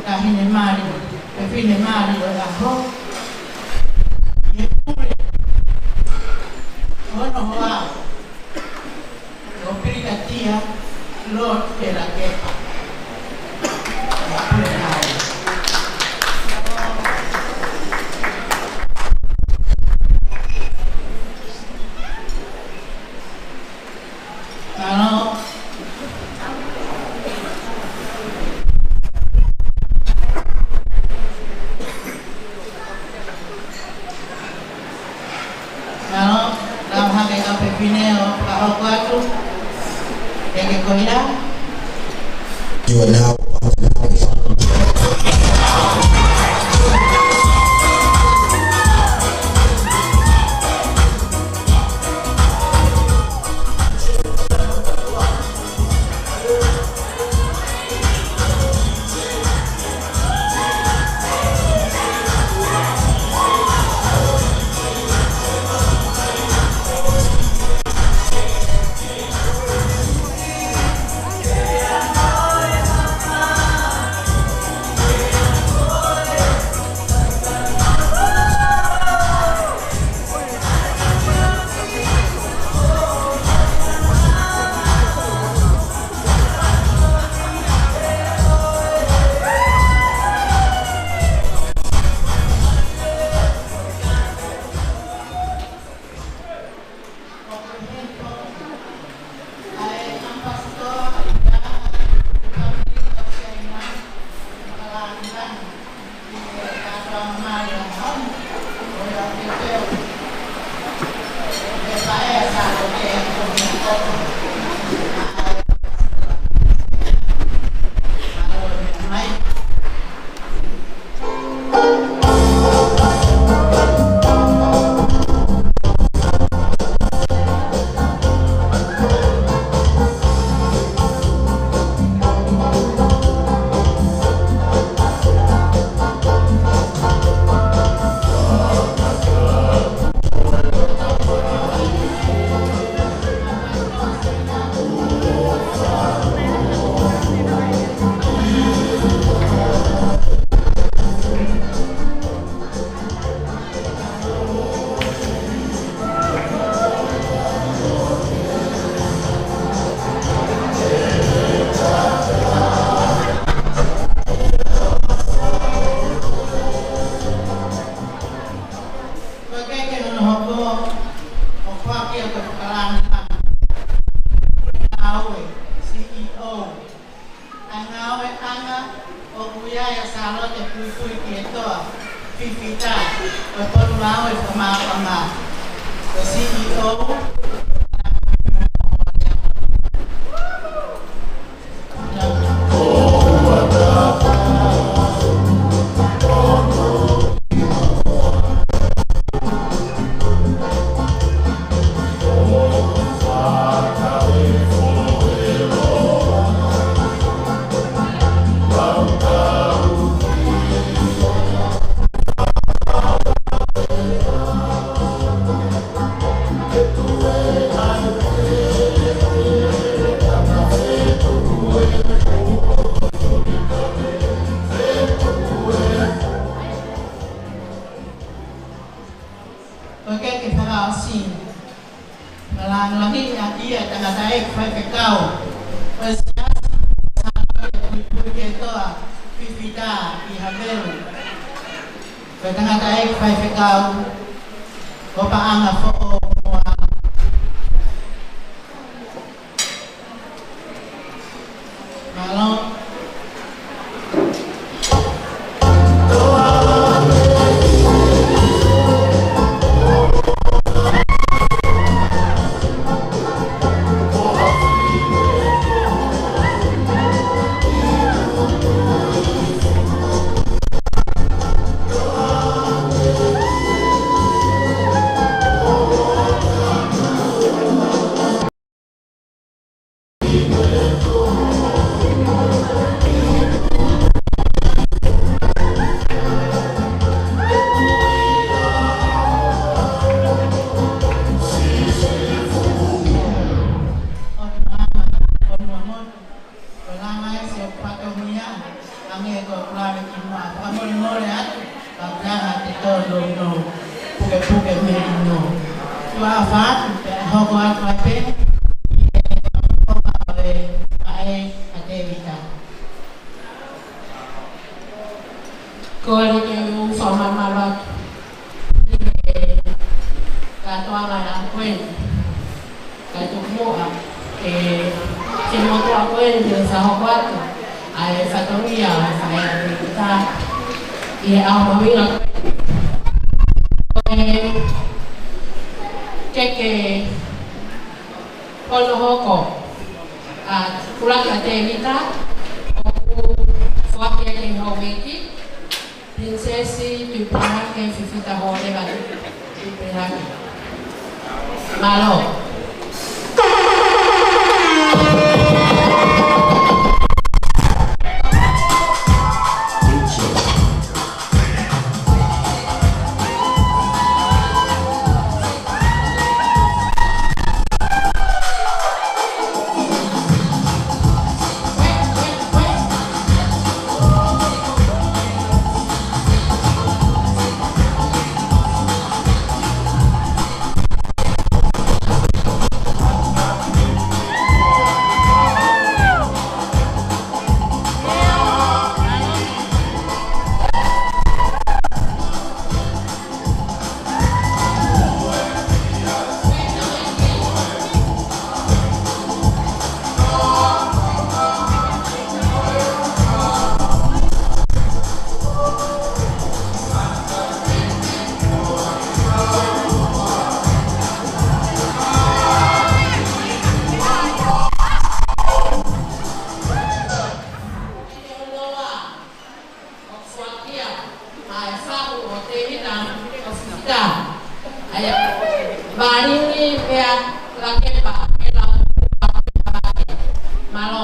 Taʻahine mali, fefine mali ʻo e ʻaho. ʻI he pule ʻo hono hoa, ko Pilikatia Lord Pelakepa. Mālō. Mālō, lau hake ka pepine ʻo ka hoko atu. Eke ko ia. You are now ʻA e ngāueʻanga ʻoku ʻi ai ʻa Sālote Puipuiketoa Fifita, ko e Potungāue Fakamaauʻanga, ko e C E O. Ko e keke fakaʻosi, naʻe lāngilangiʻi ʻaki ʻa e tangataʻeiki faifekau ʻo e Siasi, Sālote Puipuiketoa Fifita ʻi Havelu. Ko e tangataʻeiki faifekau, ko Paʻanga Foʻou Moa. Mālō. Ko e langa ʻa e sio fatongia, hangē ko e lave ki muʻa, fakamolemole atu, ka ʻoku ʻi ai ha tōnounou pukepuke mei ʻIno. Tuʻa ʻofa atu, pea hoko atu ai pē, ʻi he ʻofa ʻo e ʻa e ʻa Tēvita. Kole ke u fakamālō atu ʻi he kātoanga ʻa ko eni. Kae tuku muʻa, ʻe, ki he motuʻa ko eni, ke sa hoko atu ʻa e fatongia ʻo e fale ʻa Tēvita ʻi he ʻaho mahuʻinga ko eni. Ko e keke hono hoko ʻa e ʻuluaki ʻa Tēvita, ʻoku foaki ʻe he houʻeiki, Pilinisesi Tuʻipehake Fifita Hōleva Tuʻipehake. Mālō. ʻOku foaki ia ʻa e fahu ʻo Tēvita ʻo Fifita. ʻA ia, Vālini pea Lakepa, pea Lakepa. Mālō.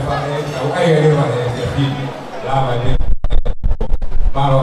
faʻē, kau ʻai e leva he efiafi ni. Lava e pē. Mālō.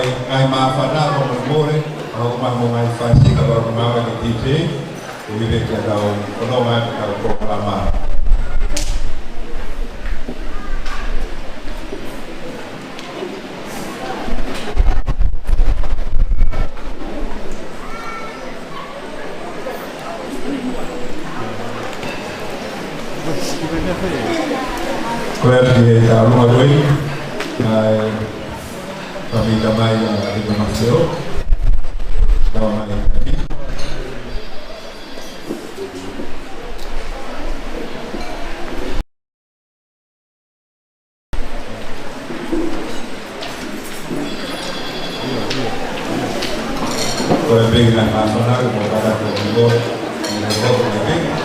Ngaahi māfana, ko e mole, ʻa hoku maʻu mo e ngaahi fasi, ka ʻoku mau ʻi he D J, ʻoku ʻi ai pē ke tau fononga ʻi he tau polokalama. Ko ia ki he tau lua ko ē, ʻa e fāmili tamai ʻa Rita Maseo, tau mai ʻi Ko e pegi na ka sona ko ka ka ko ko ko ko ko ko ko.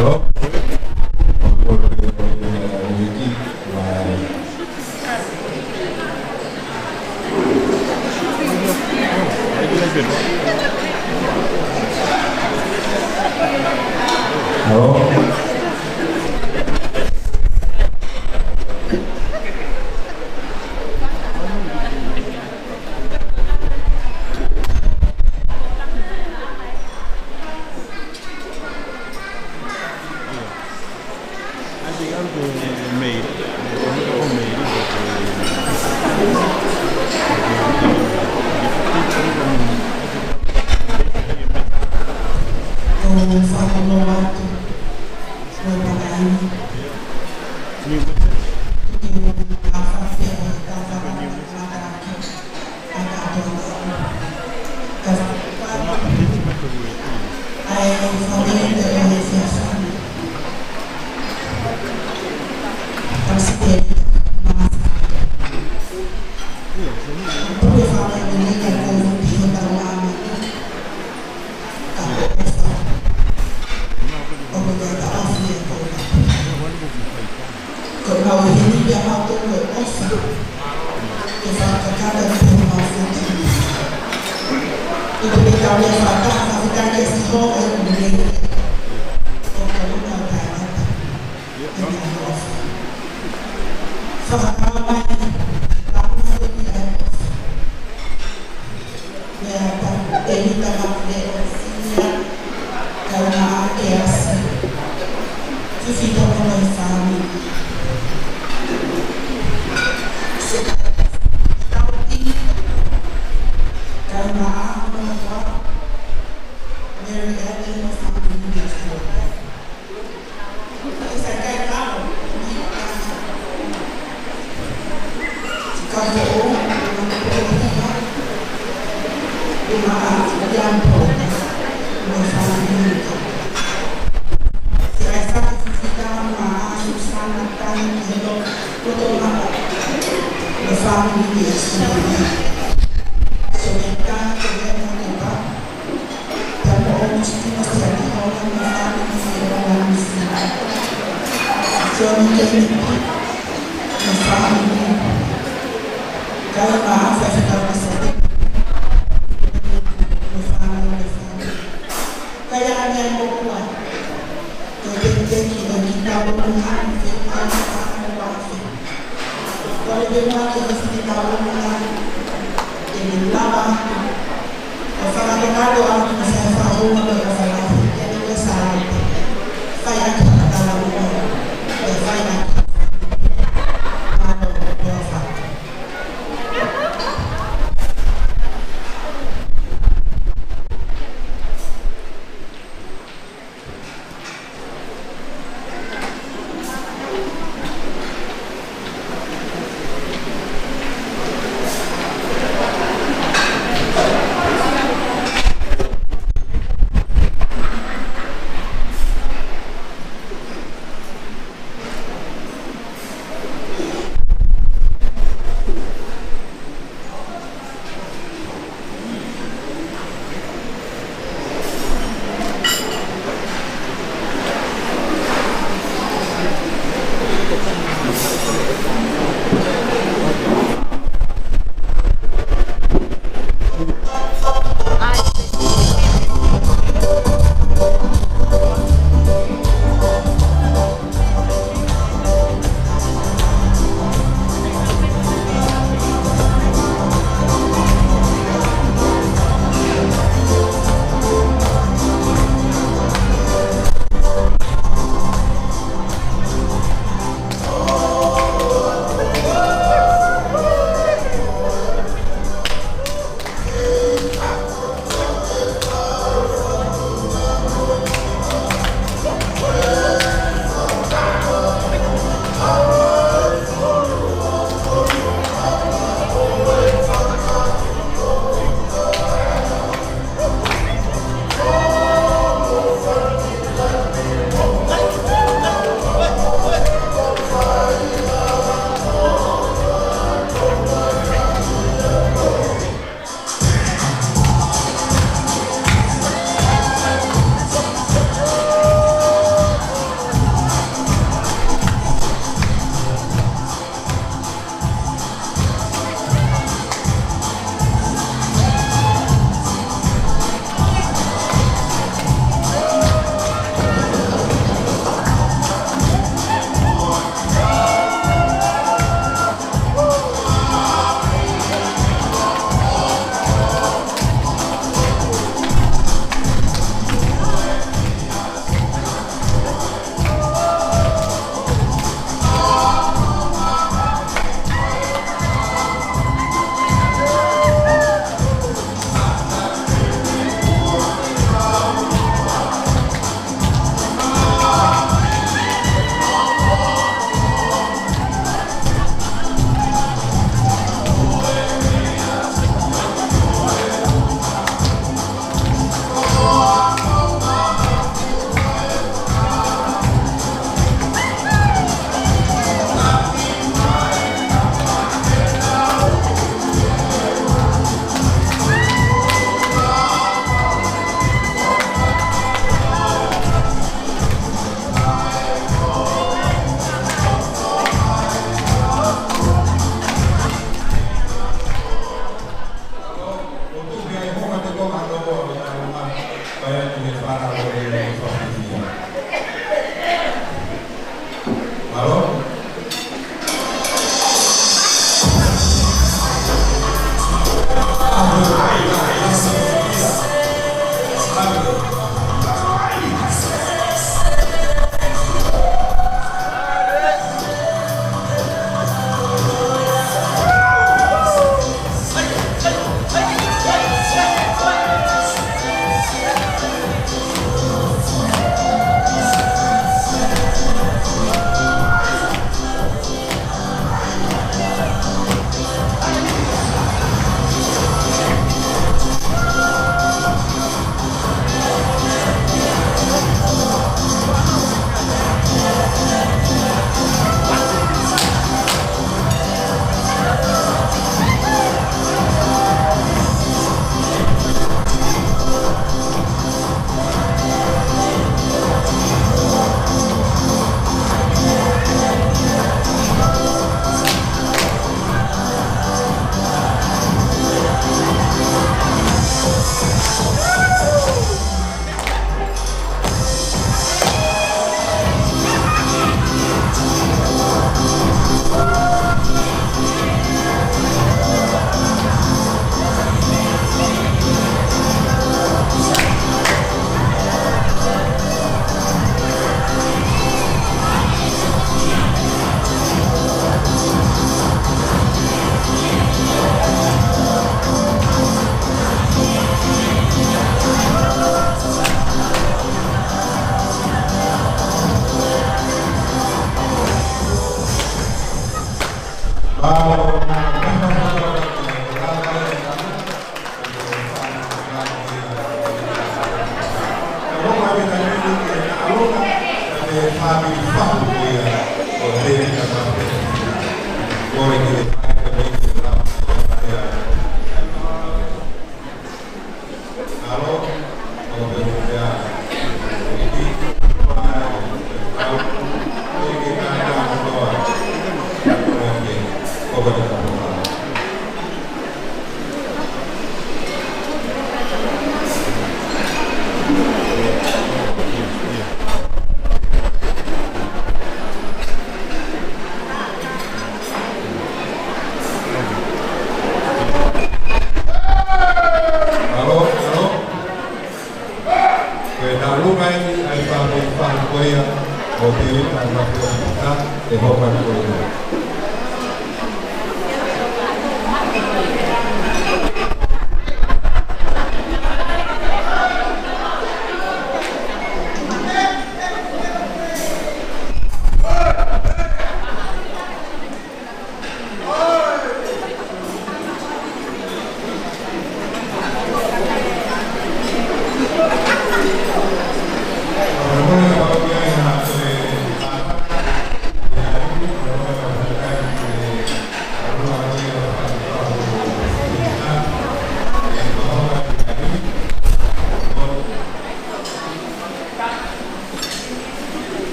Hello?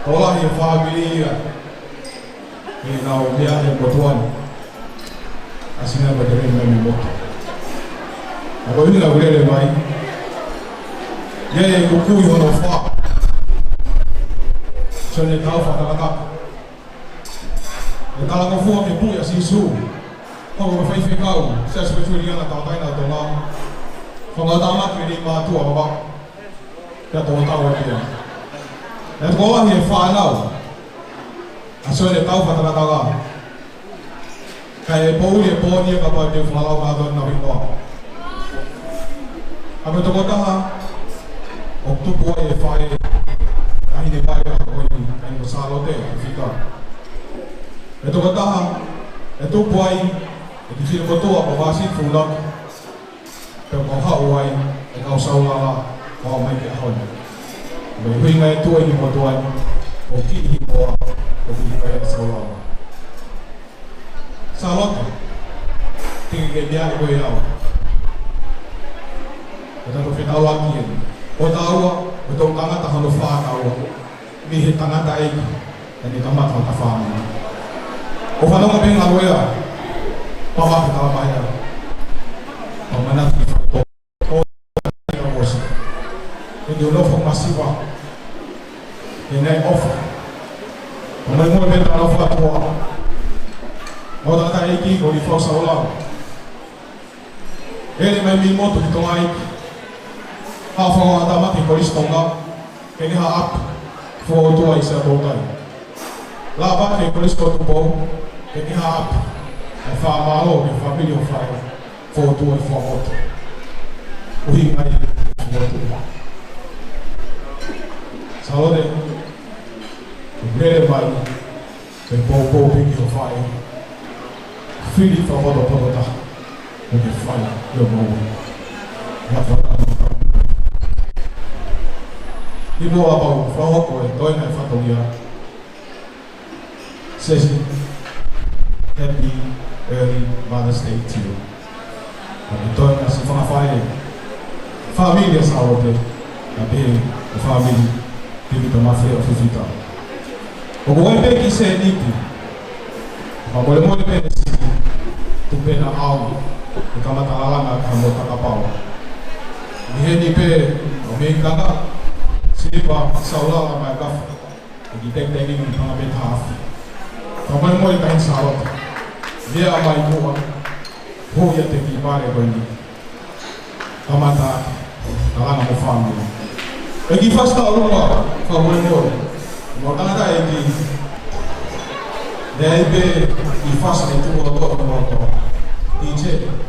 Tokolahi e fāmili ia ʻi heʻenau lea he motuʻa ni. ʻAsi nai pē te lele mai mei motu. ʻA ko e ʻuhinga ʻeku lele mai, ʻi heʻeku kui hono fā, Sione Taufa Takataka. ʻE talangofua ke puʻi ʻa Sīsū. Ko e faifekau Siasi Uēsiliana Tauʻatāina ʻo Tonga. Fakatāmaki ʻeni mātuʻa vava. Pea tō tau ake ia. ʻE tokolahi e fānau ʻa Sione Taufa Takataka. Kae poʻuli e pō ni ia kapau te u fakalau kātoa ʻenau hingoa. ʻA ko e tokotaha ʻoku tupu ai e faʻē, taʻahine mai ʻa ko eni, ʻa ia ko Sālote Fita. ʻE tokotaha ʻe tupu ai e kiʻi finemotuʻa ko Vāsiti Funaki. Pea ko e haʻu ai e kau Saulala, ʻo aʻu mai ki he ʻaho ni. Ko e ʻuhinga e tuʻu ʻi he motuʻa ni, ʻoku kiʻi hingoa, ʻoku kiʻi hingoa e Saulala. Sālote, teʻeki ke meaʻi koe au. Ko ʻetau fetaulaki eni. Ko taua, ko ʻetau tangata hono fā taua. Mei he tangataʻeiki, ʻa eni kamata ʻo ta fāmili. ʻO fanongo pē ngalo ia, pava ke tala mai ia. Pea manatu ki faito. ʻO ia ʻosi. ʻE te u nofo masiva. ʻE nei ʻofa. Pea mai mo e meta nofo atu ʻa. ʻO tangataʻeiki ko Lifau Saulala. ʻEle mai mei motu ki Tonga ʻEiki. Haʻu fakatāmaki ki he Kolisi Tonga, ke ne haʻapi fōtua ʻi Siaʻatoutai. Lava ki he Kolisi ko Tupou, ke ne haʻapi e fakamālō ki he fāmili ʻo e faʻē, fōtua ʻi Fuaʻamotu. ʻUhinga ia e fōtua. Sālote, lele mai, ke poupou pē ki hoʻo faʻē. Fili fakapotopoto taha. Ko e fai, ʻio mo. Ia fakapotopoto. ʻI muʻa pea u fakahoko e toenga e fatongia. Sesi, happy early Mother's Day to you. Ko e toenga siʻi fanga faʻē, fāmili ʻa Sālote, kae pehē ki he fāmili, Pivita Mafe ʻo Fifita. ʻOku ʻi ai pē kiʻi sēniti. Fakamolemole pē siʻi tupuna ʻaʻau, ʻe kamata lalanga ka mo takapau. Mei heni pē, ʻo mei kanga, siliva, Saulala mo e kafu. ʻE kiʻi tekiteki ni panga pē taha afe. Fakamolemole Taʻahine Sālote. Meʻa mai muʻa. Hū ia te kiʻi pale ko eni. Kamata. Kalanga mo fāmili. ʻE kiʻi fasi taʻolunga. Fakamolemole. Mo tangataʻeiki. Meʻa ai pē kiʻi fasi ne tuʻu ʻo loto mo loto. ʻIte.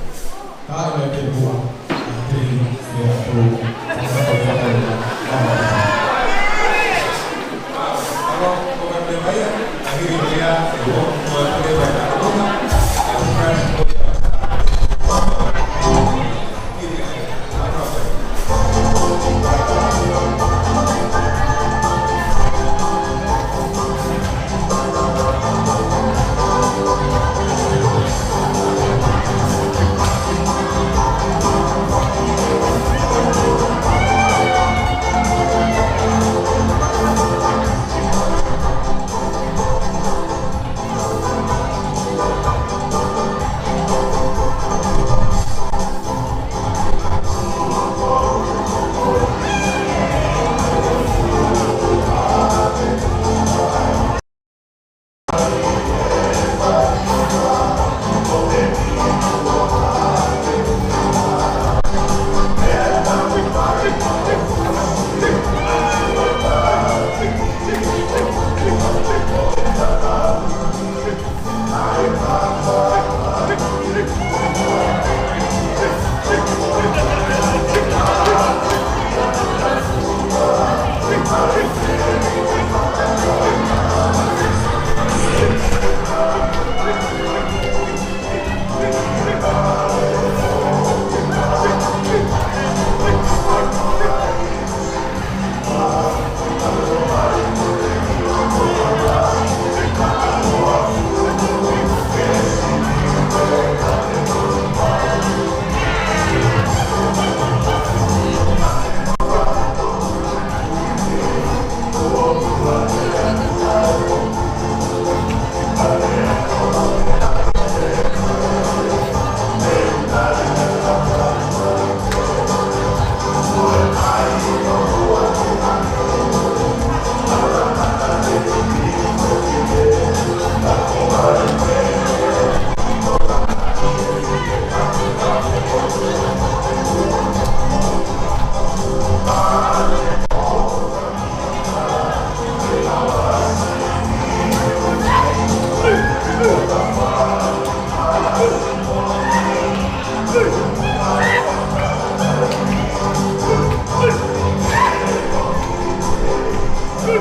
Ko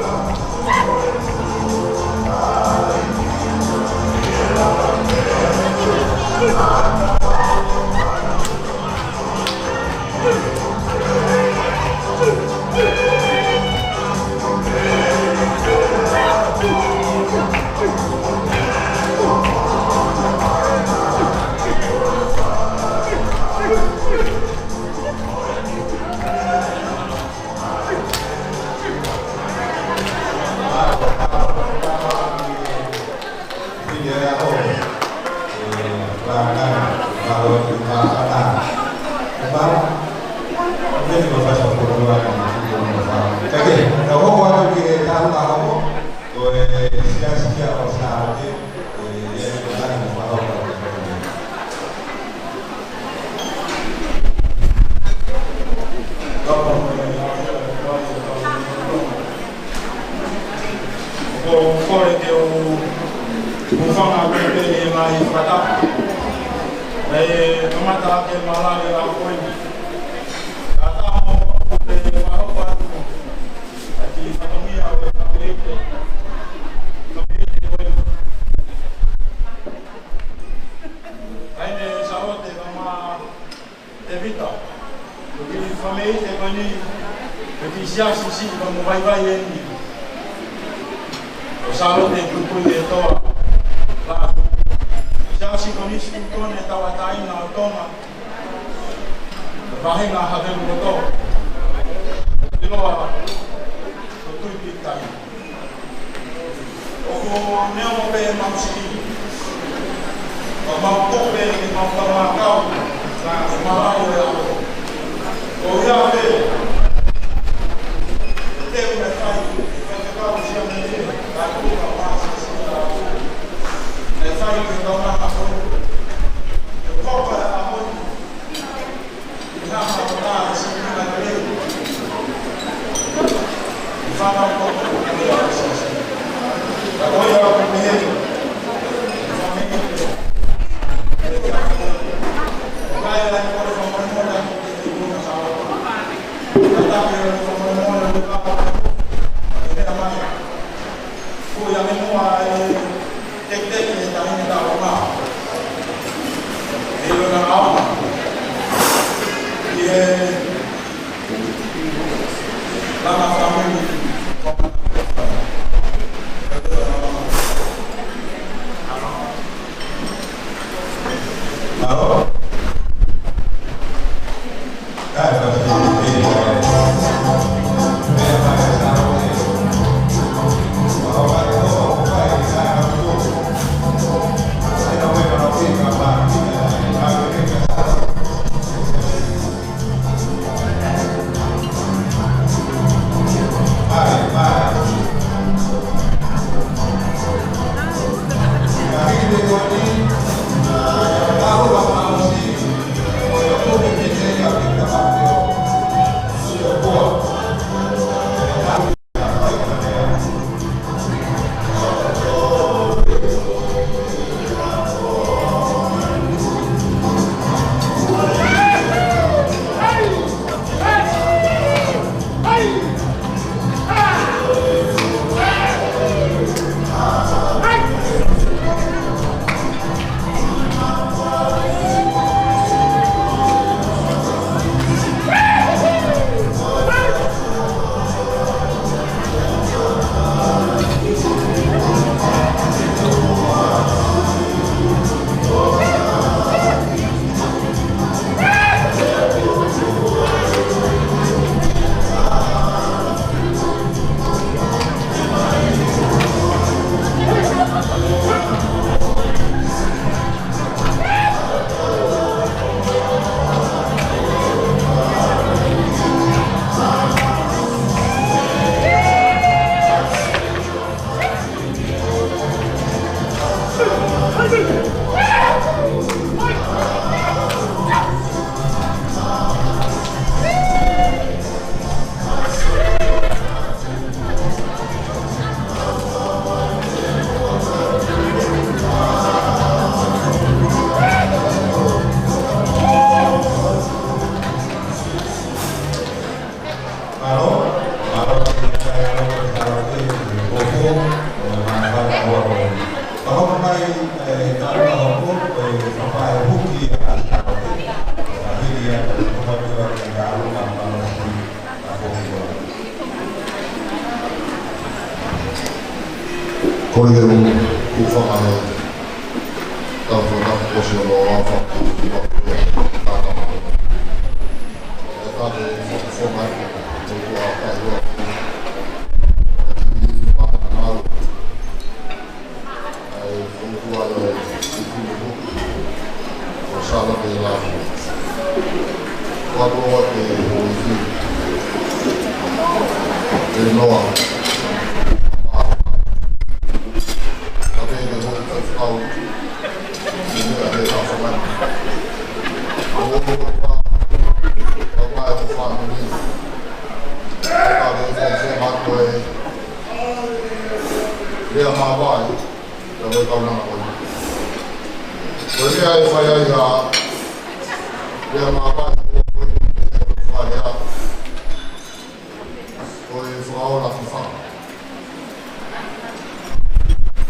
e kole ke u hūfanga pē ʻi he ngaahi fakatapu. Naʻe kamata ʻaki e malanga ʻa e poini. Ka tamo te wahapa atu ʻa e kiʻi fatongia ʻo e kapeite. Kapeite ko eni. Kae ne Salote ka ma Tevita, ko e kiʻi fāmili ko eni, ko e kiʻi siasi siʻi mo vaivai eni. Ko Salote Tukuʻi e toa. Lā, siasi ko eni siʻi kone tauʻatāina ʻo Tonga. Ko e faʻahinga Havelu Koto. ʻIloa ko Tuʻi Pita. ʻOku ne ʻomai pē ʻemau siʻi. Ka mau kope ke mau kau ʻa e kau. Ka ʻe mau ʻai ʻo e ʻaho. Ko ia pē. Te u ne fai, fai ke kau sia me te, ka ku ka masa sia la ku. Ne fai ke kau na ka ko. Ke kopa ʻa e ʻaho. Ko ia me mua e tekiteki e taʻahine taʻu ʻe taha. ʻI lona ʻaonga. ʻI he langa fāmili. Mālō. Ko ia ʻoku ou fakaʻamu ke tau fakaʻosi ʻa e lau fakaʻamu. Ka ke fakaʻamu, ko e ʻuhinga ʻa e ʻuhinga ʻa e ʻuhinga ʻa e ʻuhinga ʻo Sala ke la. Kuo ʻosi ke ʻuhinga ʻe Noa. Ka ke ʻuhinga ʻa e ʻuhinga ʻa e ʻuhinga ʻa e ʻuhinga ʻa e ʻuhinga ʻa e ʻuhinga. Ka ke ʻuhinga ʻa e ʻuhinga ʻa e ʻuhinga ʻa e ʻuhinga ʻa e ʻuhinga. Ko e lea ʻe fai ai ʻa e lea mavae, ko e fakaola ki fanga.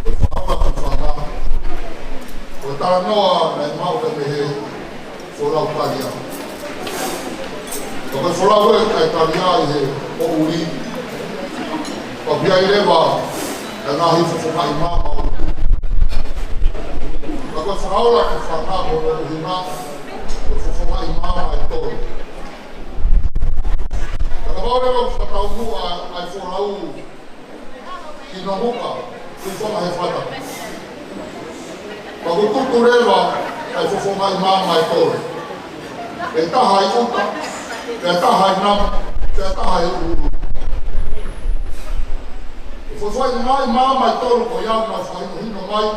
Ko e fakaola ki fanga. Ko e talanoa naʻe maʻu pē mei he folau Talia. Ko e folau ʻa e Talia ʻi he poʻuli. Ko ia ʻi leva ʻa e ngaahi fofongaʻi maama ʻo e tutu. Ko e fakaola ki fanga ko e ʻuhinga, ko e fofongaʻi maama ʻe tolu. Ka ka pau leva ʻoku fakataumuʻa ʻa e folau ki Nomuka, ki Fanga he Fata. Ka ʻoku tutu leva ʻa e fofongaʻi maama ʻe tolu. ʻE taha ʻi ʻuta, ʻe taha ʻi namu, ʻe taha ʻi ʻulu. Fofongaʻi maama ʻe tolu ko ia naʻe fakahinohino mai,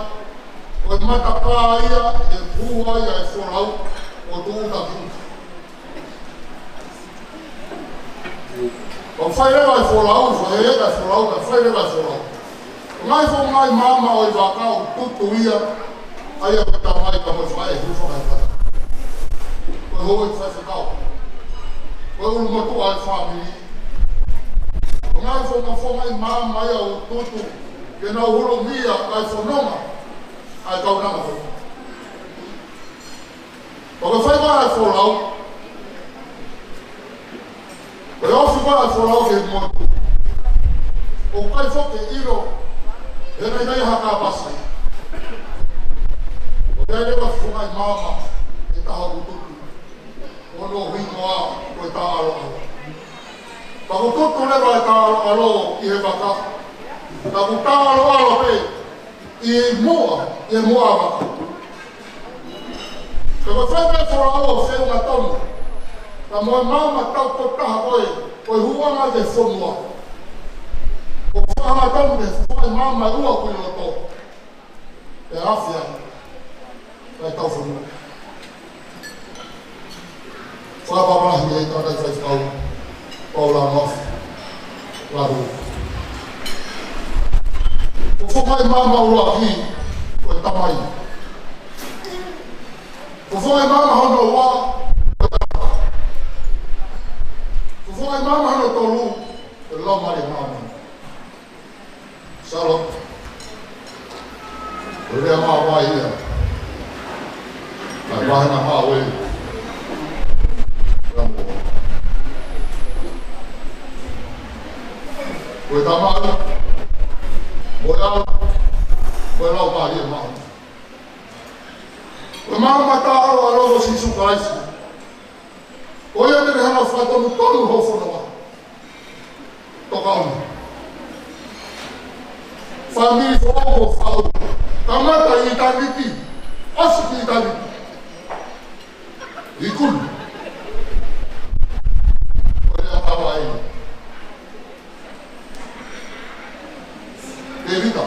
ko e matapā ia ʻe hū ai ʻa e folau ʻo tūʻuta ki ʻuta. ʻOku fai leva e folau, fai leva e folau, ka fai leva e folau. Ngaahi fofongaʻi maama ʻo e vaka ʻoku tutu ia, ʻa ia ko e tamai ka mo e faʻē, ʻoku fai e fata. Ko e houʻeiki faifekau. Ko e ʻulumotuʻa e fāmili. Ngaahi fofongaʻi maama ia ʻoku tutu, ke nau hulumia ʻa e fononga ʻa e kaunanga ko. Pea ko e fai ko ē ʻa e folau. Ko e ofi ko ē ʻa e folau ki he motu. ʻOku ʻikai foki ke ʻilo, he naʻe ʻikai ha kāpasa ia. ʻOku ʻi ai leva fofongaʻi maama ʻe taha ʻoku tutu. Ko hono hingoa ko e Taʻaloʻalo. Pea ʻoku tutu leva e Taʻaloʻalo ʻi he vaka. Pea ʻoku taʻaloʻalo pē ʻi muʻa, ʻi muʻa vaka. Ka ko e fai pē folau ʻo feʻunga tonu. Ka mo e maama tau ko taha ko ē, ko e hūʻanga ki he fonua. ʻOku feʻunga tonu ki he fofongaʻi maama ʻe ua ʻoku ʻi loto. ʻE afi ai. Kae tau fonua. Fakapapālangi ʻe he tangataʻi faifekau, Paula Mofi, Laru. Fofongaʻi maama ʻuluaki, ko e tamai. Fofongaʻi maama hono ua, ko e tangata. Fofongaʻi maama hono tolu, ko e Laumālie Māʻoniʻoni. Salo. Ko e lea mavae ia. Ka vahe na mavae. Ko e Tamai, ko e ʻAlo, ko e Laumālie Māʻoniʻoni. Ko e maama taʻaloʻalo ʻo Sīsū Kalaisi. Ko ia te ne hanga ʻo fakatonutonu ho fononga. Tokoni. Fāmili foʻou ʻoku fou. Kamata ʻi ʻitāniti. ʻOsi ki ʻitāniti. Ikuna. Ko ia ʻa e Tēvita.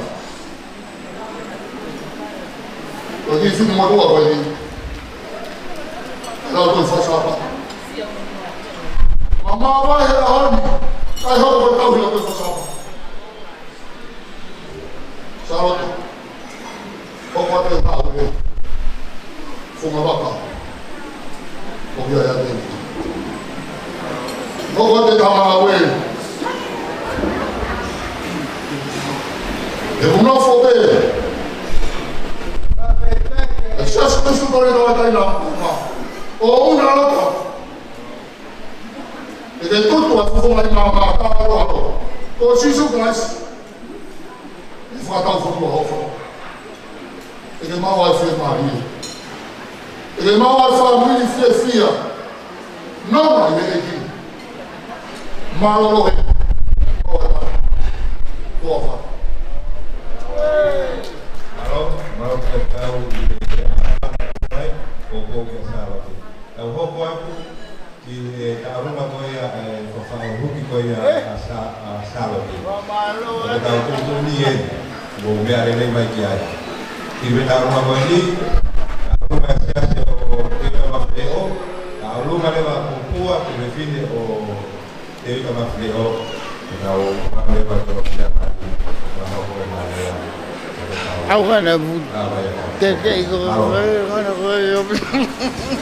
Ko e kiʻi fini motuʻa ko eni. ʻE lau ko e Fai Sāpate. Mamafa he ʻaho ni. ʻIkai hoko ko e tauhi ʻo e Fai Sāpate. Sālote. Hoko atu e tau e funga vaka. ʻOku ʻi ai ʻa e tēvita. Hoko atu e tama ʻa e. ʻE ʻuno fo pē. ʻE Sīsū Kalaisi ko e tauʻatāina. ʻO ʻuno ʻa e loto. ʻE te tutu ʻa e fofongaʻi maama taʻaloʻalo. Ko Sīsū Kalaisi. ʻE Fakatau fonua hoko. ʻE ke maʻu ai fiemālie. ʻE ke maʻu ai fāmili fiefia. Nonga ʻi he ʻEiki. Mālō lohe. Mālō, mālō ke tau ʻi he ʻaho ko ē kia Sālote. Tau hoko atu ki he tauʻolunga ko ia, ʻa e fakaʻuhuki ko ia ʻa Sa-, ʻa Sālote. Ko e tau tuʻutuʻuni eni, mou meʻa lelei mai ki ai. Ki he tauʻolunga ko eni, tauʻolunga ʻa e siasi ʻo Teuta Mafileʻo, tauʻolunga leva ʻa Pupua, ki he fefine ʻo Teuta Mafileʻo, ke tau ʻalu leva ki he ʻaho ko ē. ʻAuhana pu. Te ke iko. ʻAuhana ko ē.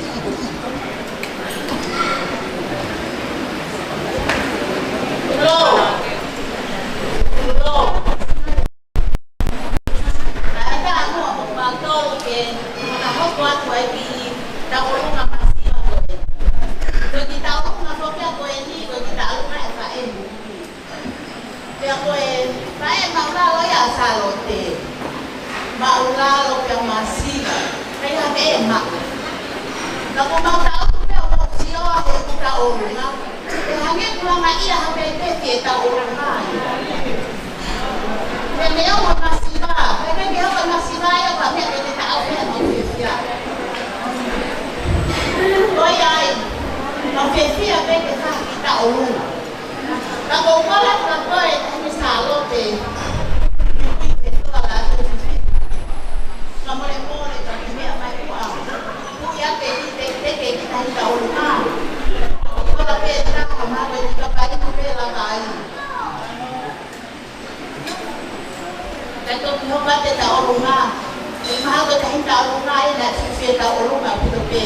Naʻe ʻikai ke mautolu ke fakahoko atu ai ki he tauʻolunga masiva ko ē. Ko e kiʻi tauʻolunga foki ia ko eni, ko e kiʻi tauʻolunga ʻa e faʻē. Pea ko e faʻē māʻulalo ia ʻa Sālote. Māʻulalo pea masiva. Ka ʻi ai ha meʻa maʻa. Ka ko mau tau pea mau sio he ʻū tauʻolunga. ʻE hangē kuo langaʻi ia ha pēpē ki he tauʻolunga ia. He meʻa ʻoku masiva, he meʻa ʻoku masiva ia, ka meʻa ke te taʻau pē mau fiefia. Ko ia ai, mau fiefia pē ke fai ki he tauʻolunga. Ka ko e kole atu ko ē ʻa e Sālote, ui ke toka la tu fifi. Ka mole mole ka ki meʻa mai ua. Ku ia ke ki te te ke ki tahi tauʻolunga. Ko la pē taha ma ko e ka pai pē la kai. Kae toki hoko atu e tauʻolunga. ʻE mahalo ko e tahi tauʻolunga ʻe na fiefia tauʻolunga ʻaupito pē.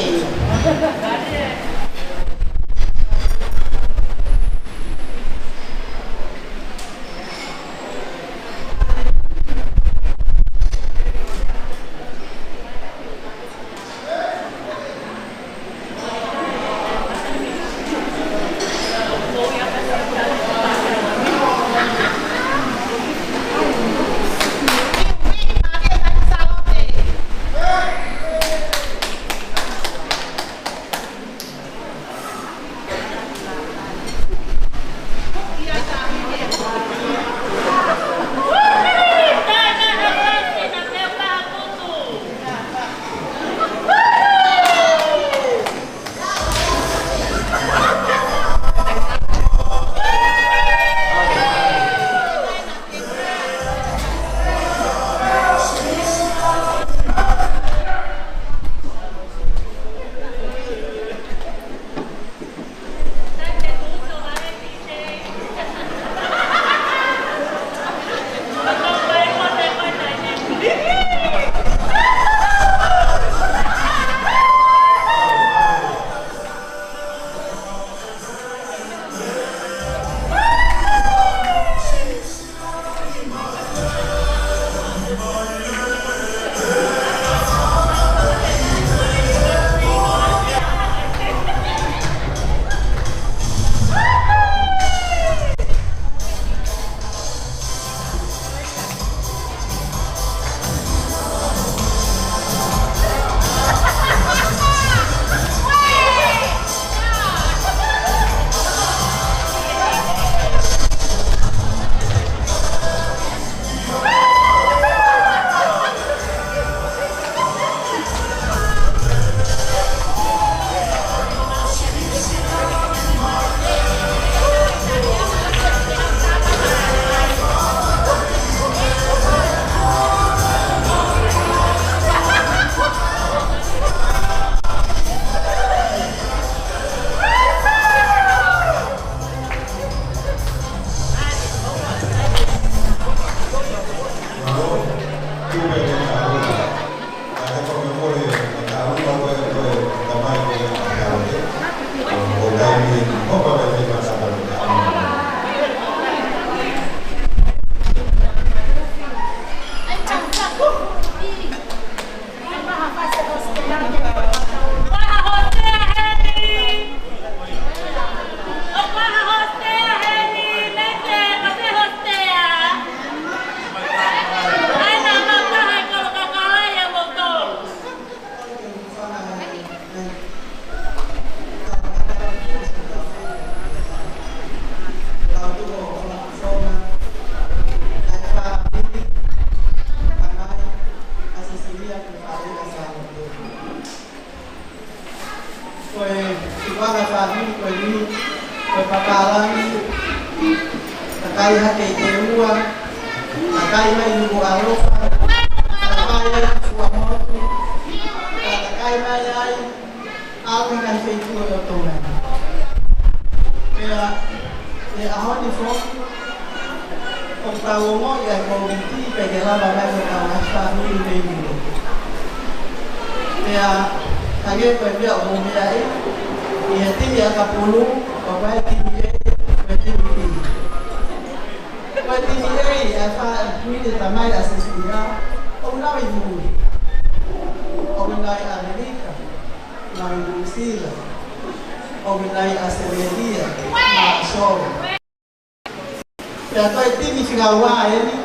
Takai mai Nukuʻalofa, takai mai Fuaʻamotu, takai mai ai ʻa e ngaahi feituʻu ʻo Tonga. Pea ʻi he ʻaho ni foki, ʻoku tau ongoʻi ʻa e Kōviti, ʻikai ke lava mai ʻo tau ʻasi fāmili mei mui. Pea hangē ko e meʻa ʻoku mou meaʻi, ʻi he timi ʻakapulu, ʻoku ʻi ai e timi A, ko e timi B. Ko e timi A, ʻa e fāmili tamai ʻa Sisitā, ʻoku nau ʻi mui. ʻOku nau ʻi ʻAmelika, nau ʻi Nuʻusila, ʻoku nau ʻi ʻAositelēlia, Māsolo. Pea ko e timi fika ua eni,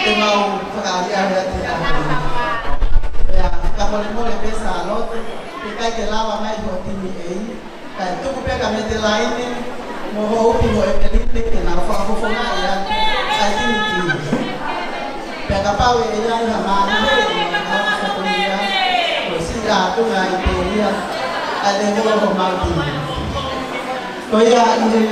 te mau fakaʻaliʻali atu ʻa e. Pea fakamolemole pē Sālote, ʻikai ke lava mai ho timi A, kae tuku pē ka mete laine, mo ho upi mo ʻEmeline, ke nau fakafofongaʻi ʻa e timi B. Pea kapau ʻe ʻi ai ha mālie, ʻe ʻi ai ha fatongia, ko e siʻi ʻatunga ʻi pē ia, ʻa e lēvolo homau timi. Ko ia ʻi he,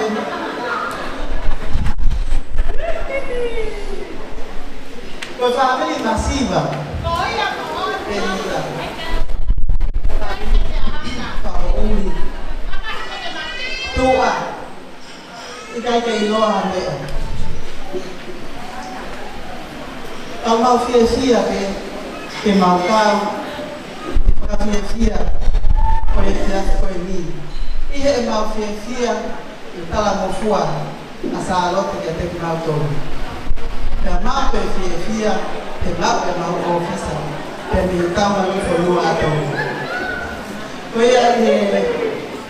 ko e fāmili masiva. Ko ia. Fakamoʻui. Tuʻa. ʻIkai ke ʻiloa ha meʻa. Ka ʻoku mau fiefia ke, ke mau kau, fakafiefia, ko e efiafi ko eni. ʻI heʻemau fiefia, ʻi he talangofua ʻa Sālote kiate kimautolu. Pea mau pē fiefia, pea mau pē mau ʻōfisa, pea mei he tau mau fonua ʻa Tonga. Ko ia ʻi he,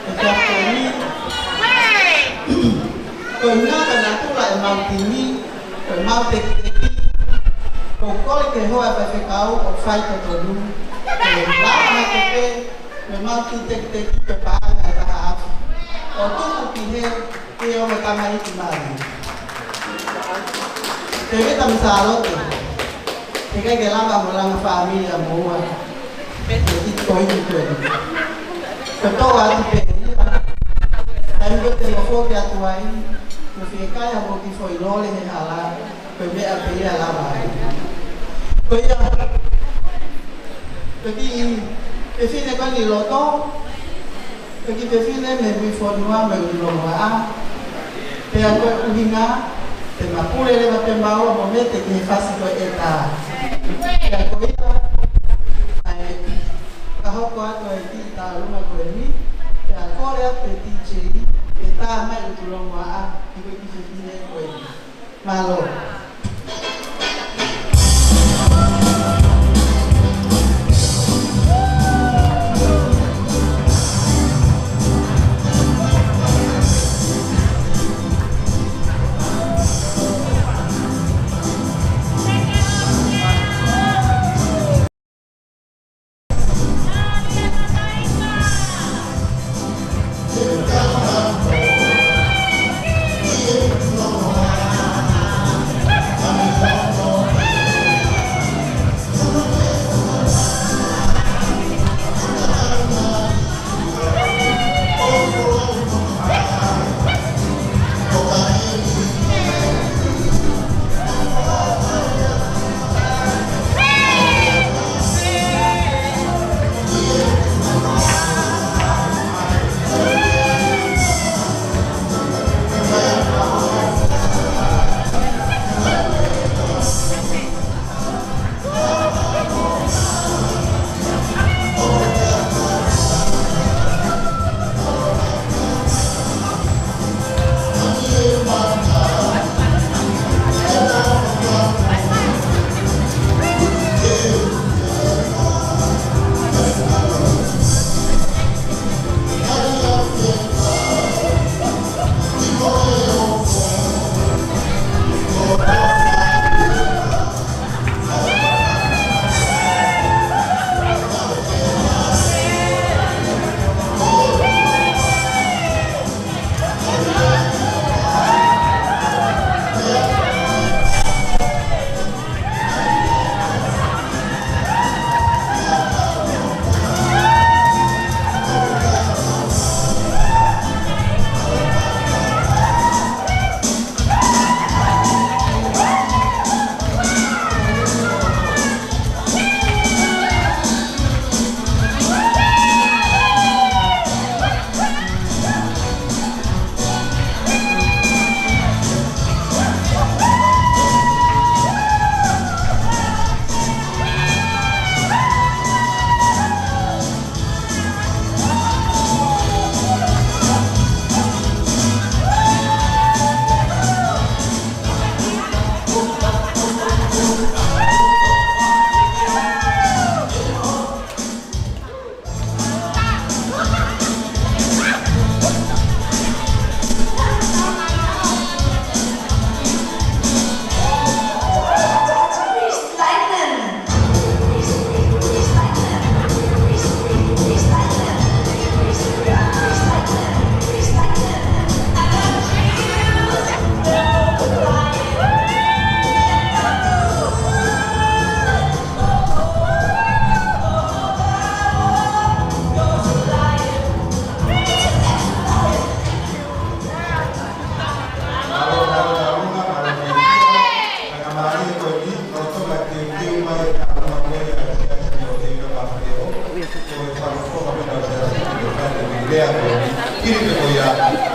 he tapu ni. Ko e ngaahi natula ʻemau timi, ko ʻemau tekiteki. ʻOku ou kole ki he hoa faifekau ʻo fai totonu. Ko e lava hake pē, ko ʻemau kiʻi tekiteki ko e paʻanga ʻe taha afe. ʻO tuku ki he, ki he ongo tamaiki mali. Tēvita mo Sālote. He ʻikai ke lava mo langa fāmili ʻa moua. Pea te ki ko i ko e. Ko e toʻo atu pē ia. Taimi ko ē te mo foki atu ai, mo fiekaia mo ki foʻi lole he hala, ko e meʻa pē ia lava ai. Ko ia, ko e kiʻi fefine ko eni loto, ko e kiʻi fefine mei Fuifōnua mei Ululongoaʻa. Pea ko e ʻuhinga, te ma pule leva pē maua mo mete ki he fasi ko e ʻetā. Pea ko ia, ʻa e ka hoko atu ʻa e kiʻi tālunga ko eni, pea kole atu e DJ, ke tā mai Ululongoaʻa, ʻi he kiʻi fefine ko eni. Mālō.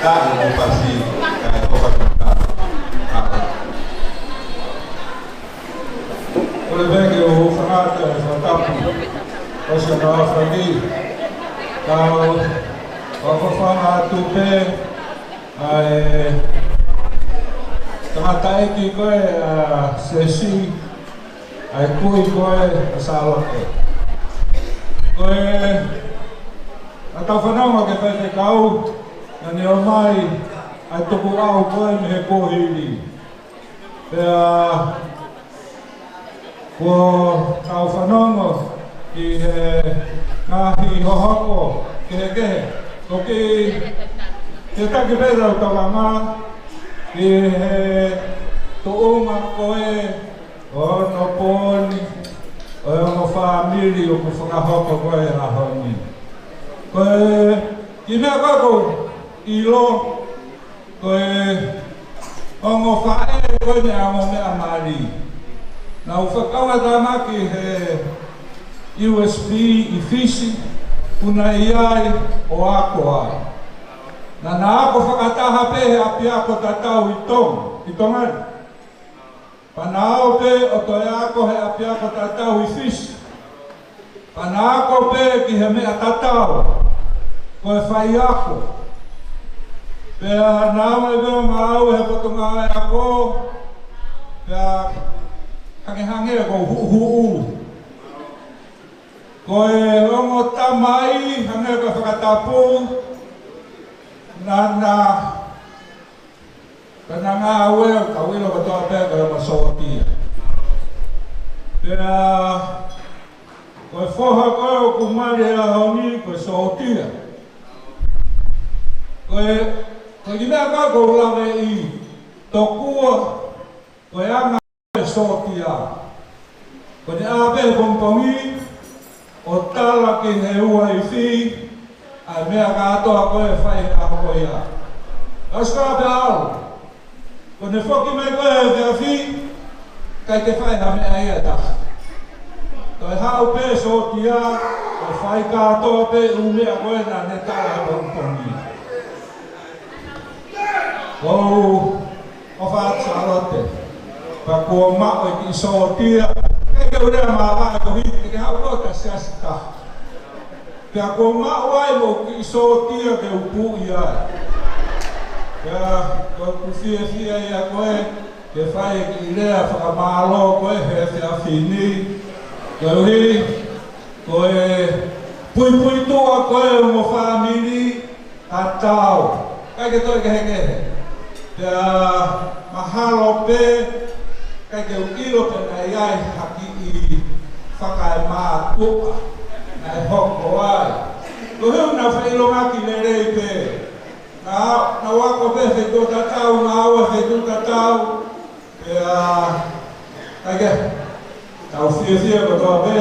Taʻu mo pasi, kae toka ki taʻu. Ko e veke o fangata e fakatapu. O se na faki. Tau, o fafanga atu pē, ʻa e tangataʻeiki ko ē, ʻa Sesi, ʻa e kui ko ē ʻa Sālote. Ko e, naʻa tau fanongo ki he faifekau, naʻa ne ʻomai ʻa e tukuʻau ko ē mei he kuohili. Pea kuo tau fanongo ki he ngaahi hohoko kehekehe. Ko e kiʻi, kiʻi taki pē ʻetau tokanga ki he tuʻunga ko ē ʻo e onopōni ʻo e ongo fāmili ʻoku fakahoko ko ē he ʻaho ni. Ko e kiʻi meʻa ko ē ʻoku ou ʻilo, ko e ongo faʻē ko eni ʻa e ongo meʻa mali. Naʻa ku fakaʻatamaki he U S P ʻi Fisi, ʻoku na ʻi ai ʻo ako ai. Naʻa na ako fakataha pē he ʻapiako tatau ʻi Tonga, ʻi Tonga ni. Pea na ō pē ʻo toe ako he ʻapiako tatau ʻi Fisi. Pea na ako pē ki he meʻa tatau, ko e faiako. Pea na ō mai pē ʻo ngāue he potungāue ako, pea hangehangē ko e huʻuhuʻu. Ko e ongo tamai, hangē ko e fakatapu, naʻa na Pea na ngāue ʻo kau ʻilo kotoa pē ko e ongo sōtia. Pea ko e foha ko ē ʻoku mali he ʻaho ni ko e sōtia. Ko e, ko e kiʻi meʻa ko ē ʻoku ou laveʻi, tokua ko e anga e sōtia. Ko ʻene ʻā pē he pongipongi ʻo tala ki he uaifi ʻa e meʻa kātoa ko ē ʻe fai he ʻaho ko ia. Ka ʻosi ko ia pea ʻalu. Ko ʻene foki mai ko ē he efiafi, ʻikai ke fai ha meʻa ia ʻe taha. Toe haʻu pē sōtia, ʻo fai kātoa pē ʻū meʻa ko ē naʻa ne tala he pongipongi. ʻOku ou ʻofa atu Sālote. Pea kuo maʻu e kiʻi sōtia. ʻIkai ke u lea māvae koeʻuhi ke haʻu ko ē ki he siasi taha. Pea kuo maʻu ai mo e kiʻi sōtia ke u puʻi ai. Pea ʻoku ou fiefia ia ko ē ke fai e kiʻi lea fakamālō ko ē he efiafi ni. Koeʻuhi ko e puipuituʻa ko ē ʻo e ongo fāmili, tatau. ʻIkai ke toe kehekehe. Pea mahalo pē, ʻikai ke u ʻilo pe naʻe ʻi ai ha kiʻi fakaemātuʻa naʻe hoko ai. Ko e hā naʻa ku fakaʻilongaʻi lelei pē. Naʻa, naʻa ku ako pē feituʻu tatau, naʻa ku feituʻu tatau. Pea, ʻikai ke, tau fiefia kotoa pē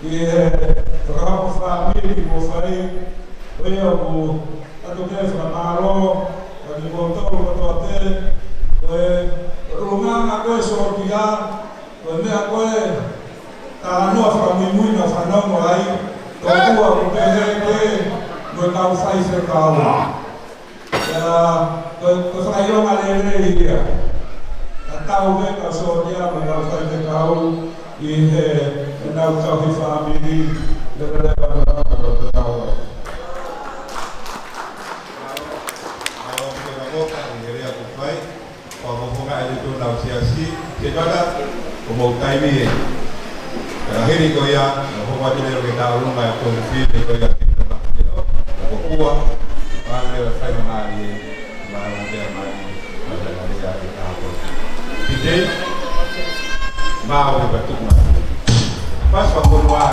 ʻi he fakahoko fāmili kuo fai, ko ia ʻoku ʻoatu pē fakamālō kiate kimoutolu kotoa pē, ko e ʻulungaanga ko ē sōtia, ko e meʻa ko ē talanoa fakamuimui naʻa ku fanongo ai, tokua ʻoku pehē pē mo e kau faifekau. Ia, ko, ko e fakaʻilonga lelei ia. Tatau pē kau sōtia mo e kau faifekau ʻi he, ʻenau tauhi fāmili, leveleva ʻenau tau. Mālō, mālō, ʻi he lea kuo fai. Ko e mofonga e letu nau siasi, ke tata, ko mou taimi ē. Ka hili ko ia, ko e mofonga te leo ke tau luma e ko fili ko ia ke tata. Ko kua, ma leo fai ma mali ē, ma leo mali ē, ma leo mali ē, ka ko. Pite, ma o le patu ma. Pas pa kono a.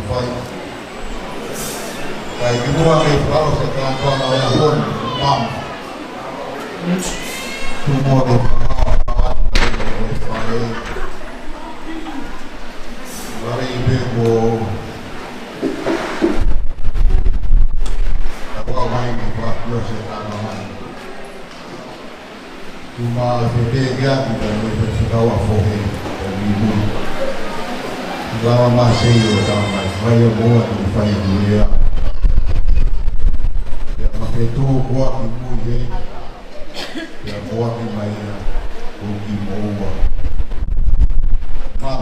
Fai. Kae kimuʻa ke fakaʻosi e kātoanga ʻo e ʻaho ni, mama. Tuku muʻa ke fakahā atu e fai. Vale i pe ko. Tapu mai ni fakaʻosi e kātoanga. Tuma fete kia kita mo te fika wa fohe, e mi mu. Lawa ma sei o tama mai, fai o moa tu fai tu ia. Ia ma ke tu kua ki mu ye. Ia kua ki mai ia, o ki moa. Ma,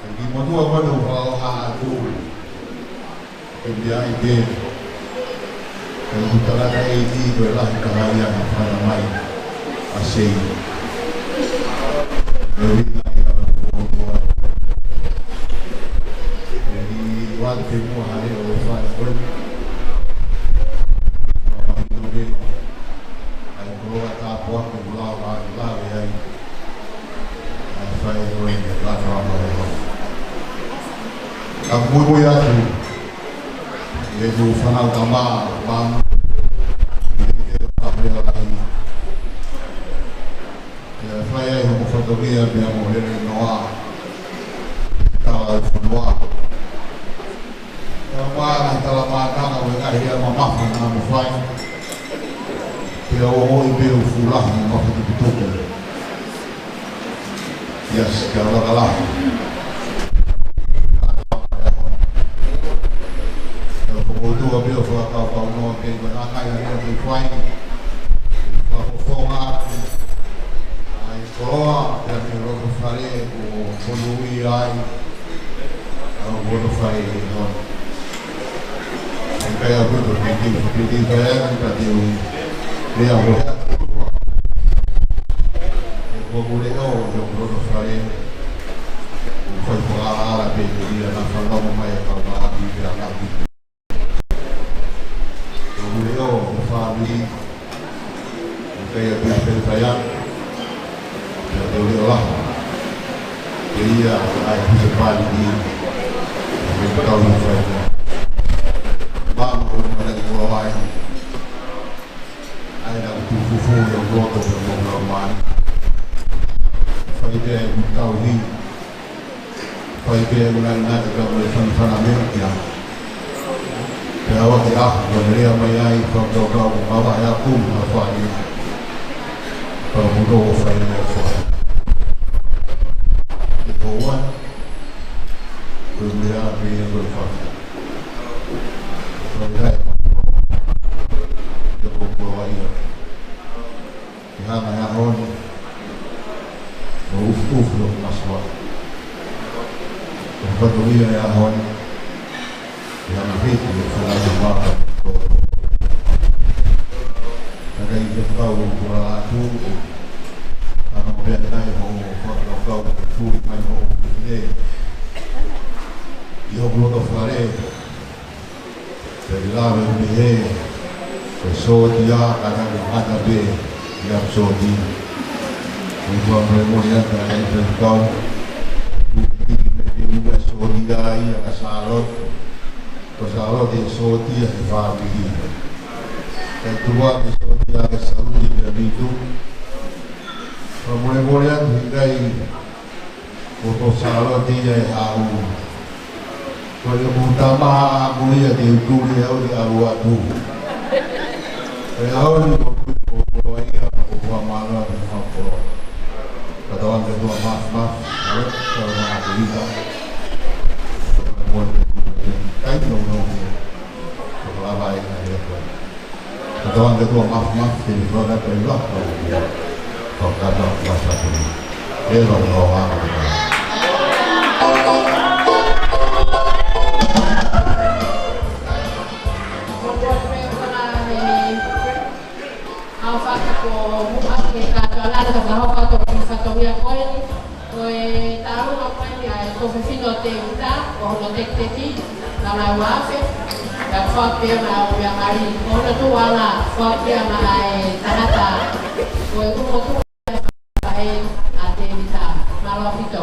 e ki motua kua tu fai o ha tu. Ke mea i ke, ke utala ka e ti ko e lahi ka hai ana fana mai a sei. Ke wina i a kua. Ke i wale ke mua hale o fai koe. Mahino ke, ai koloa tāpuaki ula wa i lave ai. Ai fai koe ke kata wa mai o. Ka muimui atu. Ia tu fanau tama, mama. Ia te ka pea lahi. Ia fai ai homo fatokia pea mo hele noa. Tala e fonua. Ia mā na tala mā tanga mo e ngaahi ia mamafa na mo fai. Pea o hoi pea u fulahi mo mafatukutuku. Ia si ka lakala. Ia fokotua pea fakakaukau noa ke kua na kai a ia ke fai. Fakafofonga. Ai koloa pea ke loto fale ko fonui ai. Au koto fai e hon. E kai a koto ke ki, ke ki kai a ka te u. Lea ho. E ko mule o, e koto fai. Fai fakaala pe te ia na fanongo mai e kau maaki pe a maaki. Ko mule o, ko fāmili. Ko ia pē pē fai atu. Ia te ule ola. Ko ia ai pē pāni ni. Ko ia kau ni fai atu. Māma ko ia mana ki kua wai. Ai na kutu fufu ia kuo ko pē mo kua mai. Fai pē ai kutau ni. Fai pē ʻoku nai nai ka mo e fanafana mea kia. Pea ʻaua ke ʻaho, ʻoku ne lea mai ai, fakakaukau, ʻoku mavahe aku, ma fai. Pea ʻoku tō fai mai fai. Ke tō ua, ko e meʻa, meʻa ko e fai. Fai ai, ke tō kua ia. Ke hanga he ʻaho ni, ʻo ufuufu ʻo masua. Ko e fatongia he ʻaho ni, ke hanga he ki ʻo fana te maka. Ka kai ke kau ʻo kura atu, ka no pea nai ho fakakaukau ke tui mai ho kile. ʻI hoku loto fale, Pea lave mei he, ko e sōtia, ka naʻe ngata pē, ia sōtia. Ko e fakamolemole atu ʻa e kau. Kuo hiki mei he ua sōtia ia ka Sālote. Ko Sālote sōtia he fāmili. Kae tuʻu ake sōtia ke Sauli pea Mitu. Fakamolemole atu ʻikai ko ko Sālote ia e haʻu. Ko e mou tama ʻaku ia ke u tuli au ʻi ʻalu atu. Ko e ʻaho ni ko kui ko ko ia ko kua mala ko kua ko. Ka tau ange tua maf maf, alo, ka tau ange tua maf maf. Kai no no. Ko lava e na e ko. Ka tau ange tua maf maf, te ni kua ka tau ila, kau ia. Kau ka tau maf maf. E la no ha. Au faka ko muʻa ke ka tau lana ka tau faka ko faka ko ia ko e. Ko e tālunga ko eni ʻa e Tuofefine ʻo Tēvita, ko hono tekiteki, ka nau afe, ka fua pē nau ia mali, ko hono tuʻunga, fua pē nau e tangata, ko e kumotu, ʻa e, ʻa Tēvita, mālō ʻaupito.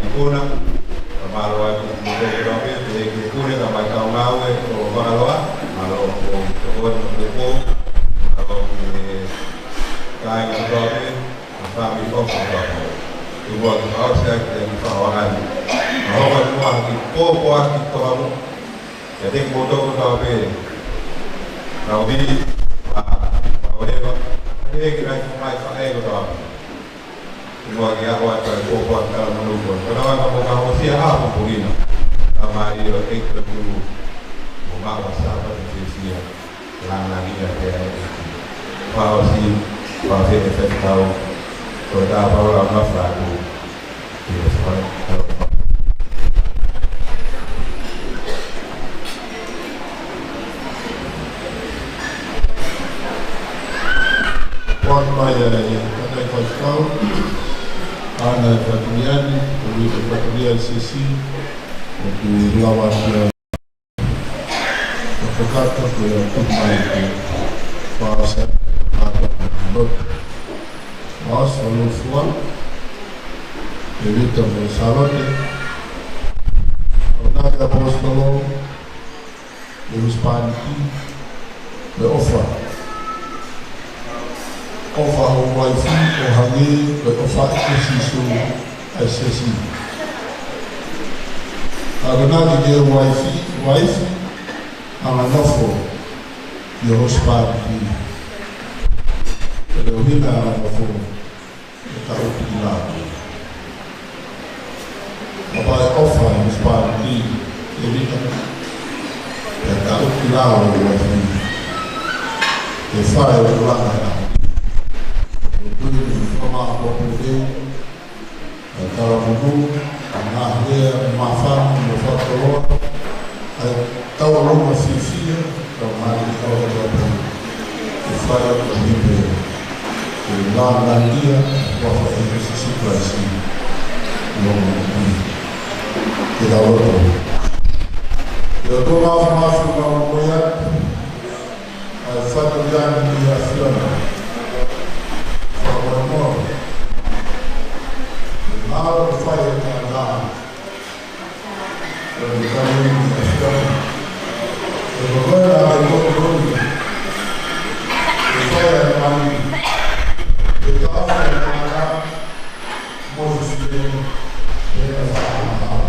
Faʻahinga Puna, ka mālō atu ki he kau pē, pehē ki he pule kae ʻumaʻā e kau ngāue ʻo Vangaloa, mālō ʻaupito ki he pō, mālō ki he kāinga kotoa pē, mo e fāmili kotoa pē. Tuku atu ke fakaʻosi ʻaki e kiʻi fakaʻaonga ni. Ka hoko atu ʻa e kiʻi pōpoaki tokamuʻa kiate kimoutolu kotoa pē. Kau vili, ʻa, kau leva, ʻa e kiʻi ngaahi faʻē kotoa pē. Tuku atu ke aʻu atu e pōpoaki talamonū ko ē. Ko e ʻuhinga mo ka hosia ha pupulina. Ka mālō e kau tū. Mo maʻu ha Sāpate fiefia. Langilangiʻia pē ʻa e ʻEiki. Fakaʻosi, fakaʻosi e faifekau, ko e tā pau la ma fatu. Yes, fine. Fakaʻosi mai ʻa e, ʻa e faifekau, ʻa e faifekau ni, ʻo e faifekau ni ʻa e C C, ʻoku lava kia ʻo kakato ke tuku mai ke fakaʻosi atu ʻa e lotu. Fakaʻosi ʻa e lotu fua, ʻe Vita mo Sālote, ʻo nā ke ʻaposetolo, ʻe husepāniti, mo e ʻofa. ʻOfa ho uaifi, ʻo hangē ko e ʻofa ʻa Sīsū ʻa e siasi. Ka ko e nā ke ke uaifi, uaifi, anganofo ʻi ho husepāniti. Pea ʻuhinga anganofo, ʻe taʻutu ki lalo. Kapau ʻe ʻofa e husepāniti, ʻe Vita, ʻe taʻutu ki lalo e uaifi. ʻE fai e ʻulungaanga ʻe taha. ʻE tui ni fama ko pule, ʻe talamonū, ʻa e ngaahi lea māfana mo fakakoloa, ʻa e tauʻolunga fiefia, tau ngaahi tau tau tau. ʻE fai ʻa e hipe, ʻe langilangiʻia, ʻa e huafa ʻo Sīsū Kalaisi, ʻi hoʻomo moʻui. Ke tau lotu. Ke ʻoatu ʻa e māfimafi ʻo e ʻOtua, ʻa e fatu yani ʻi he ʻAfiona. Fakamolemole. Mālō e fai e tangata. Ko e tangata ni ʻi he ʻAfiona. ʻE ko koe naʻa ke kōkō ni. ʻE fai e mani. ʻE taʻofi e tangata. Mōsese, ʻe na fakamahalo.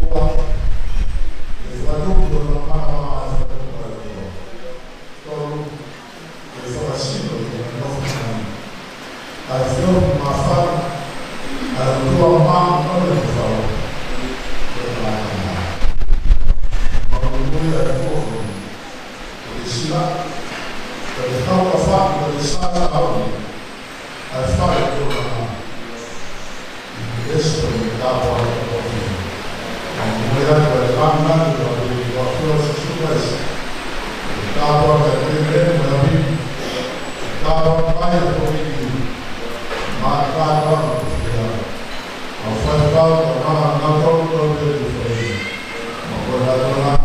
Ua, ʻe fakanuku ʻa e maama ʻa e fakanuku ʻa e ʻOtua. Tolu, ʻe fakasino ʻi he nofo mai ʻa e feohi māfana ʻa e ʻOtua maʻa ʻene kakai. Ko e maama. Maʻu ʻa e foʻi. Ko e sila, ko e tau ka fa, ko e sāsā au. ʻA e fale ko ena. ʻEsi ko e tāpuaki ko ē. ʻA e moʻui atu ʻa e langilangi ʻo e ʻOtua Sīsū Kalaisi. Tāpuaki ʻa e pēpē mo e ʻapi. Tāpuaki mai ʻa e komiti. Mo e tāpuaki ʻa e fiha. ʻA e faifekau, ʻa e ngaahi ngāue ʻoku tau fai. Mo e kole atu ʻa